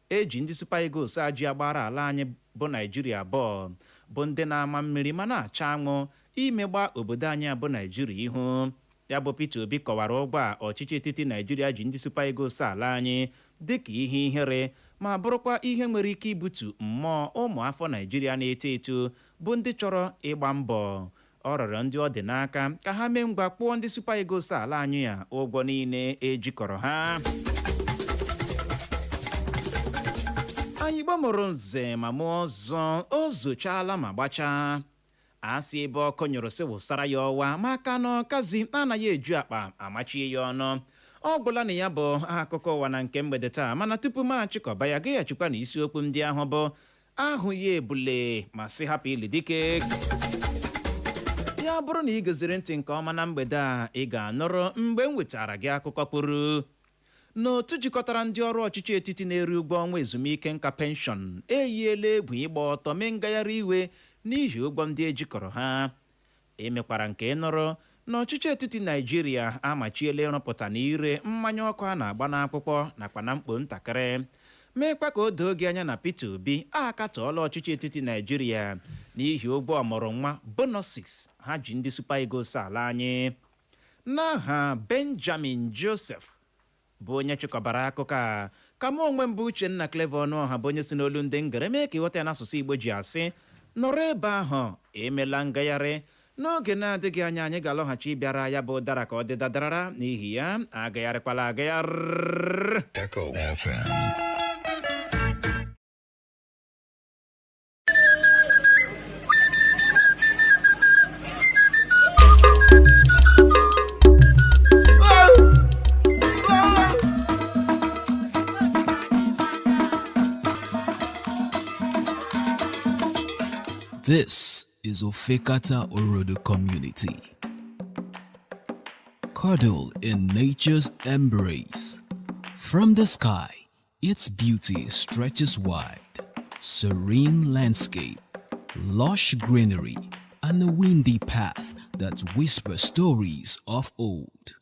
A: eji ndị Super Eagles a ji agbara ala anyị bụ Naijiria bọọlụ, bụ ndị na-ama mmiri ma na-acha anwụ imegba obodo anyị bụ Naijiria ihu. Ya bụ Peter Obi kọwara ụgwọ a ọchịchị etiti Naijiria ji ndị Super Eagles ala anyị dịka ihe ihere, ma bụrụkwa ihe nwere ike ibutu mmụọ ụmụ afọ Naijiria na-eto eto bụ ndị chọrọ ịgba mbọ. Ọ rịọrọ ndị ọ dị n'aka ka ha mee ngwa kpụọ ndị Super Eagles ala anyị a ụgwọ niile ejikọrọ ha. Anyị Igbo mụrụ nze ma mụọ ọzọ, o zochaala ma gbachaa. Asị ebe ọkụ nyụrụ sị wụsara ya ọwa, maka na ọkazi anaghị eju akpa amachie ya ọnụ. Ọ gwụla na ya bụ akụkọ ụwa na nke mgbede taa, mana tupu m achịkọba ya, gaghachikwa na isiokwu ndị ahụ bụ ahụghị ebule ma sị hapụ ili dike. Ya bụrụ na ị goziri ntị nke ọma na mgbede a, ị ga-anụrụ mgbe m wetara gị akụkọ kwuru na Na otu jikọtara ndị ọrụ ọchịchị etiti na-eri ụgwọ ọnwa ezumike nka, pension, eyiela egwu ịgba ọtọ mee ngagharị iwe n'ihi ụgwọ ndị ejikọrọ ha. Emekwara nke nụrụ na ọchịchị etiti Naijiria amachiela ịrụpụta na ire mmanya ọkụ a na-agba n'akwụkwọ nakwa na mkpo ntakịrị. Meekwa ka o doo gị anya na Peter Obi akatọọla ọchịchị etiti Naijiria n'ihi ụgwọ ọmụrụ nwa, bonuses, ha ji ndị Super Eagles ala anyị. N'aha Benjamin Joseph bụ onye chịkọbara akụkọ a, ka mụ onwe mbụ, Uchenna Clever Ọnụọha, bụ onye si n'olu ndị ngere mee ka ịghọta ya n'asụsụ Igbo, ji asị nọrọ ebe ahụ, emela ngagharị. N'oge na-adịghị anya, anyị ga-alọghachi ịbịara ya bụ ụdara ka ọ dị dadarara. N'ihi ya, agagharịkwala agagharị.
L: Echo FM. This is Ofekata Orodo Community. Cuddle in nature's embrace. From the sky, its beauty stretches wide. Serene landscape, lush greenery, and a windy path that whispers stories of old.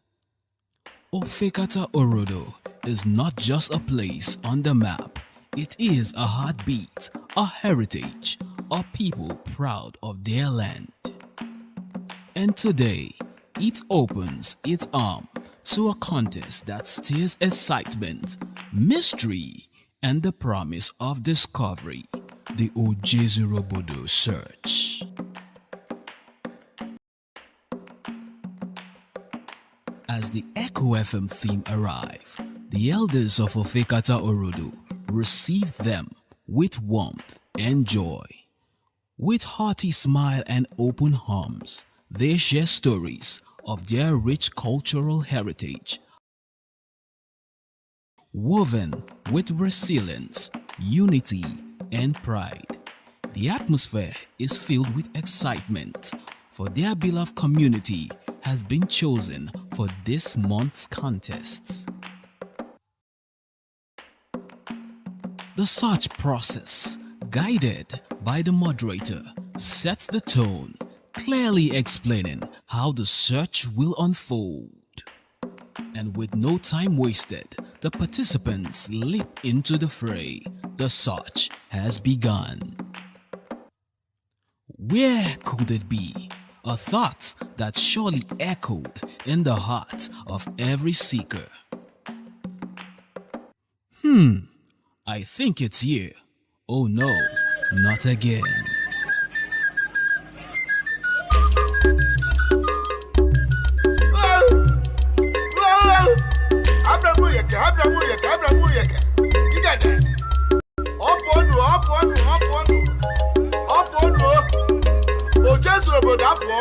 L: Ofekata Orodo is not just a place on the map. It is a heartbeat, a heritage, a people proud of their land. And today, it opens its arm to a contest that stirs excitement, mystery, and the promise of discovery, the Ojezurobodo Search. As the Echo FM theme arrive, the elders of Ofekata Orodo receive them with warmth and joy. With hearty smile and open arms, they share stories of their rich cultural heritage, woven with resilience, unity, and pride. The atmosphere is filled with excitement, for their beloved community has been chosen for this month's contest. The search process, guided by the moderator, sets the tone, clearly explaining how the search will unfold. And with no time wasted, the participants leap into the fray. The search has begun. Where could it be? A thought that surely echoed in the heart of every seeker. I think it's here. Oh no, not again.
P: Abramuyeke, Abramuyeke, Abramuyeke. Igede. Ọ pụọnụ, ọ pụọnụ, ọ pụọnụ. Ọ pụọnụ o. Ojezu obodo apụọ.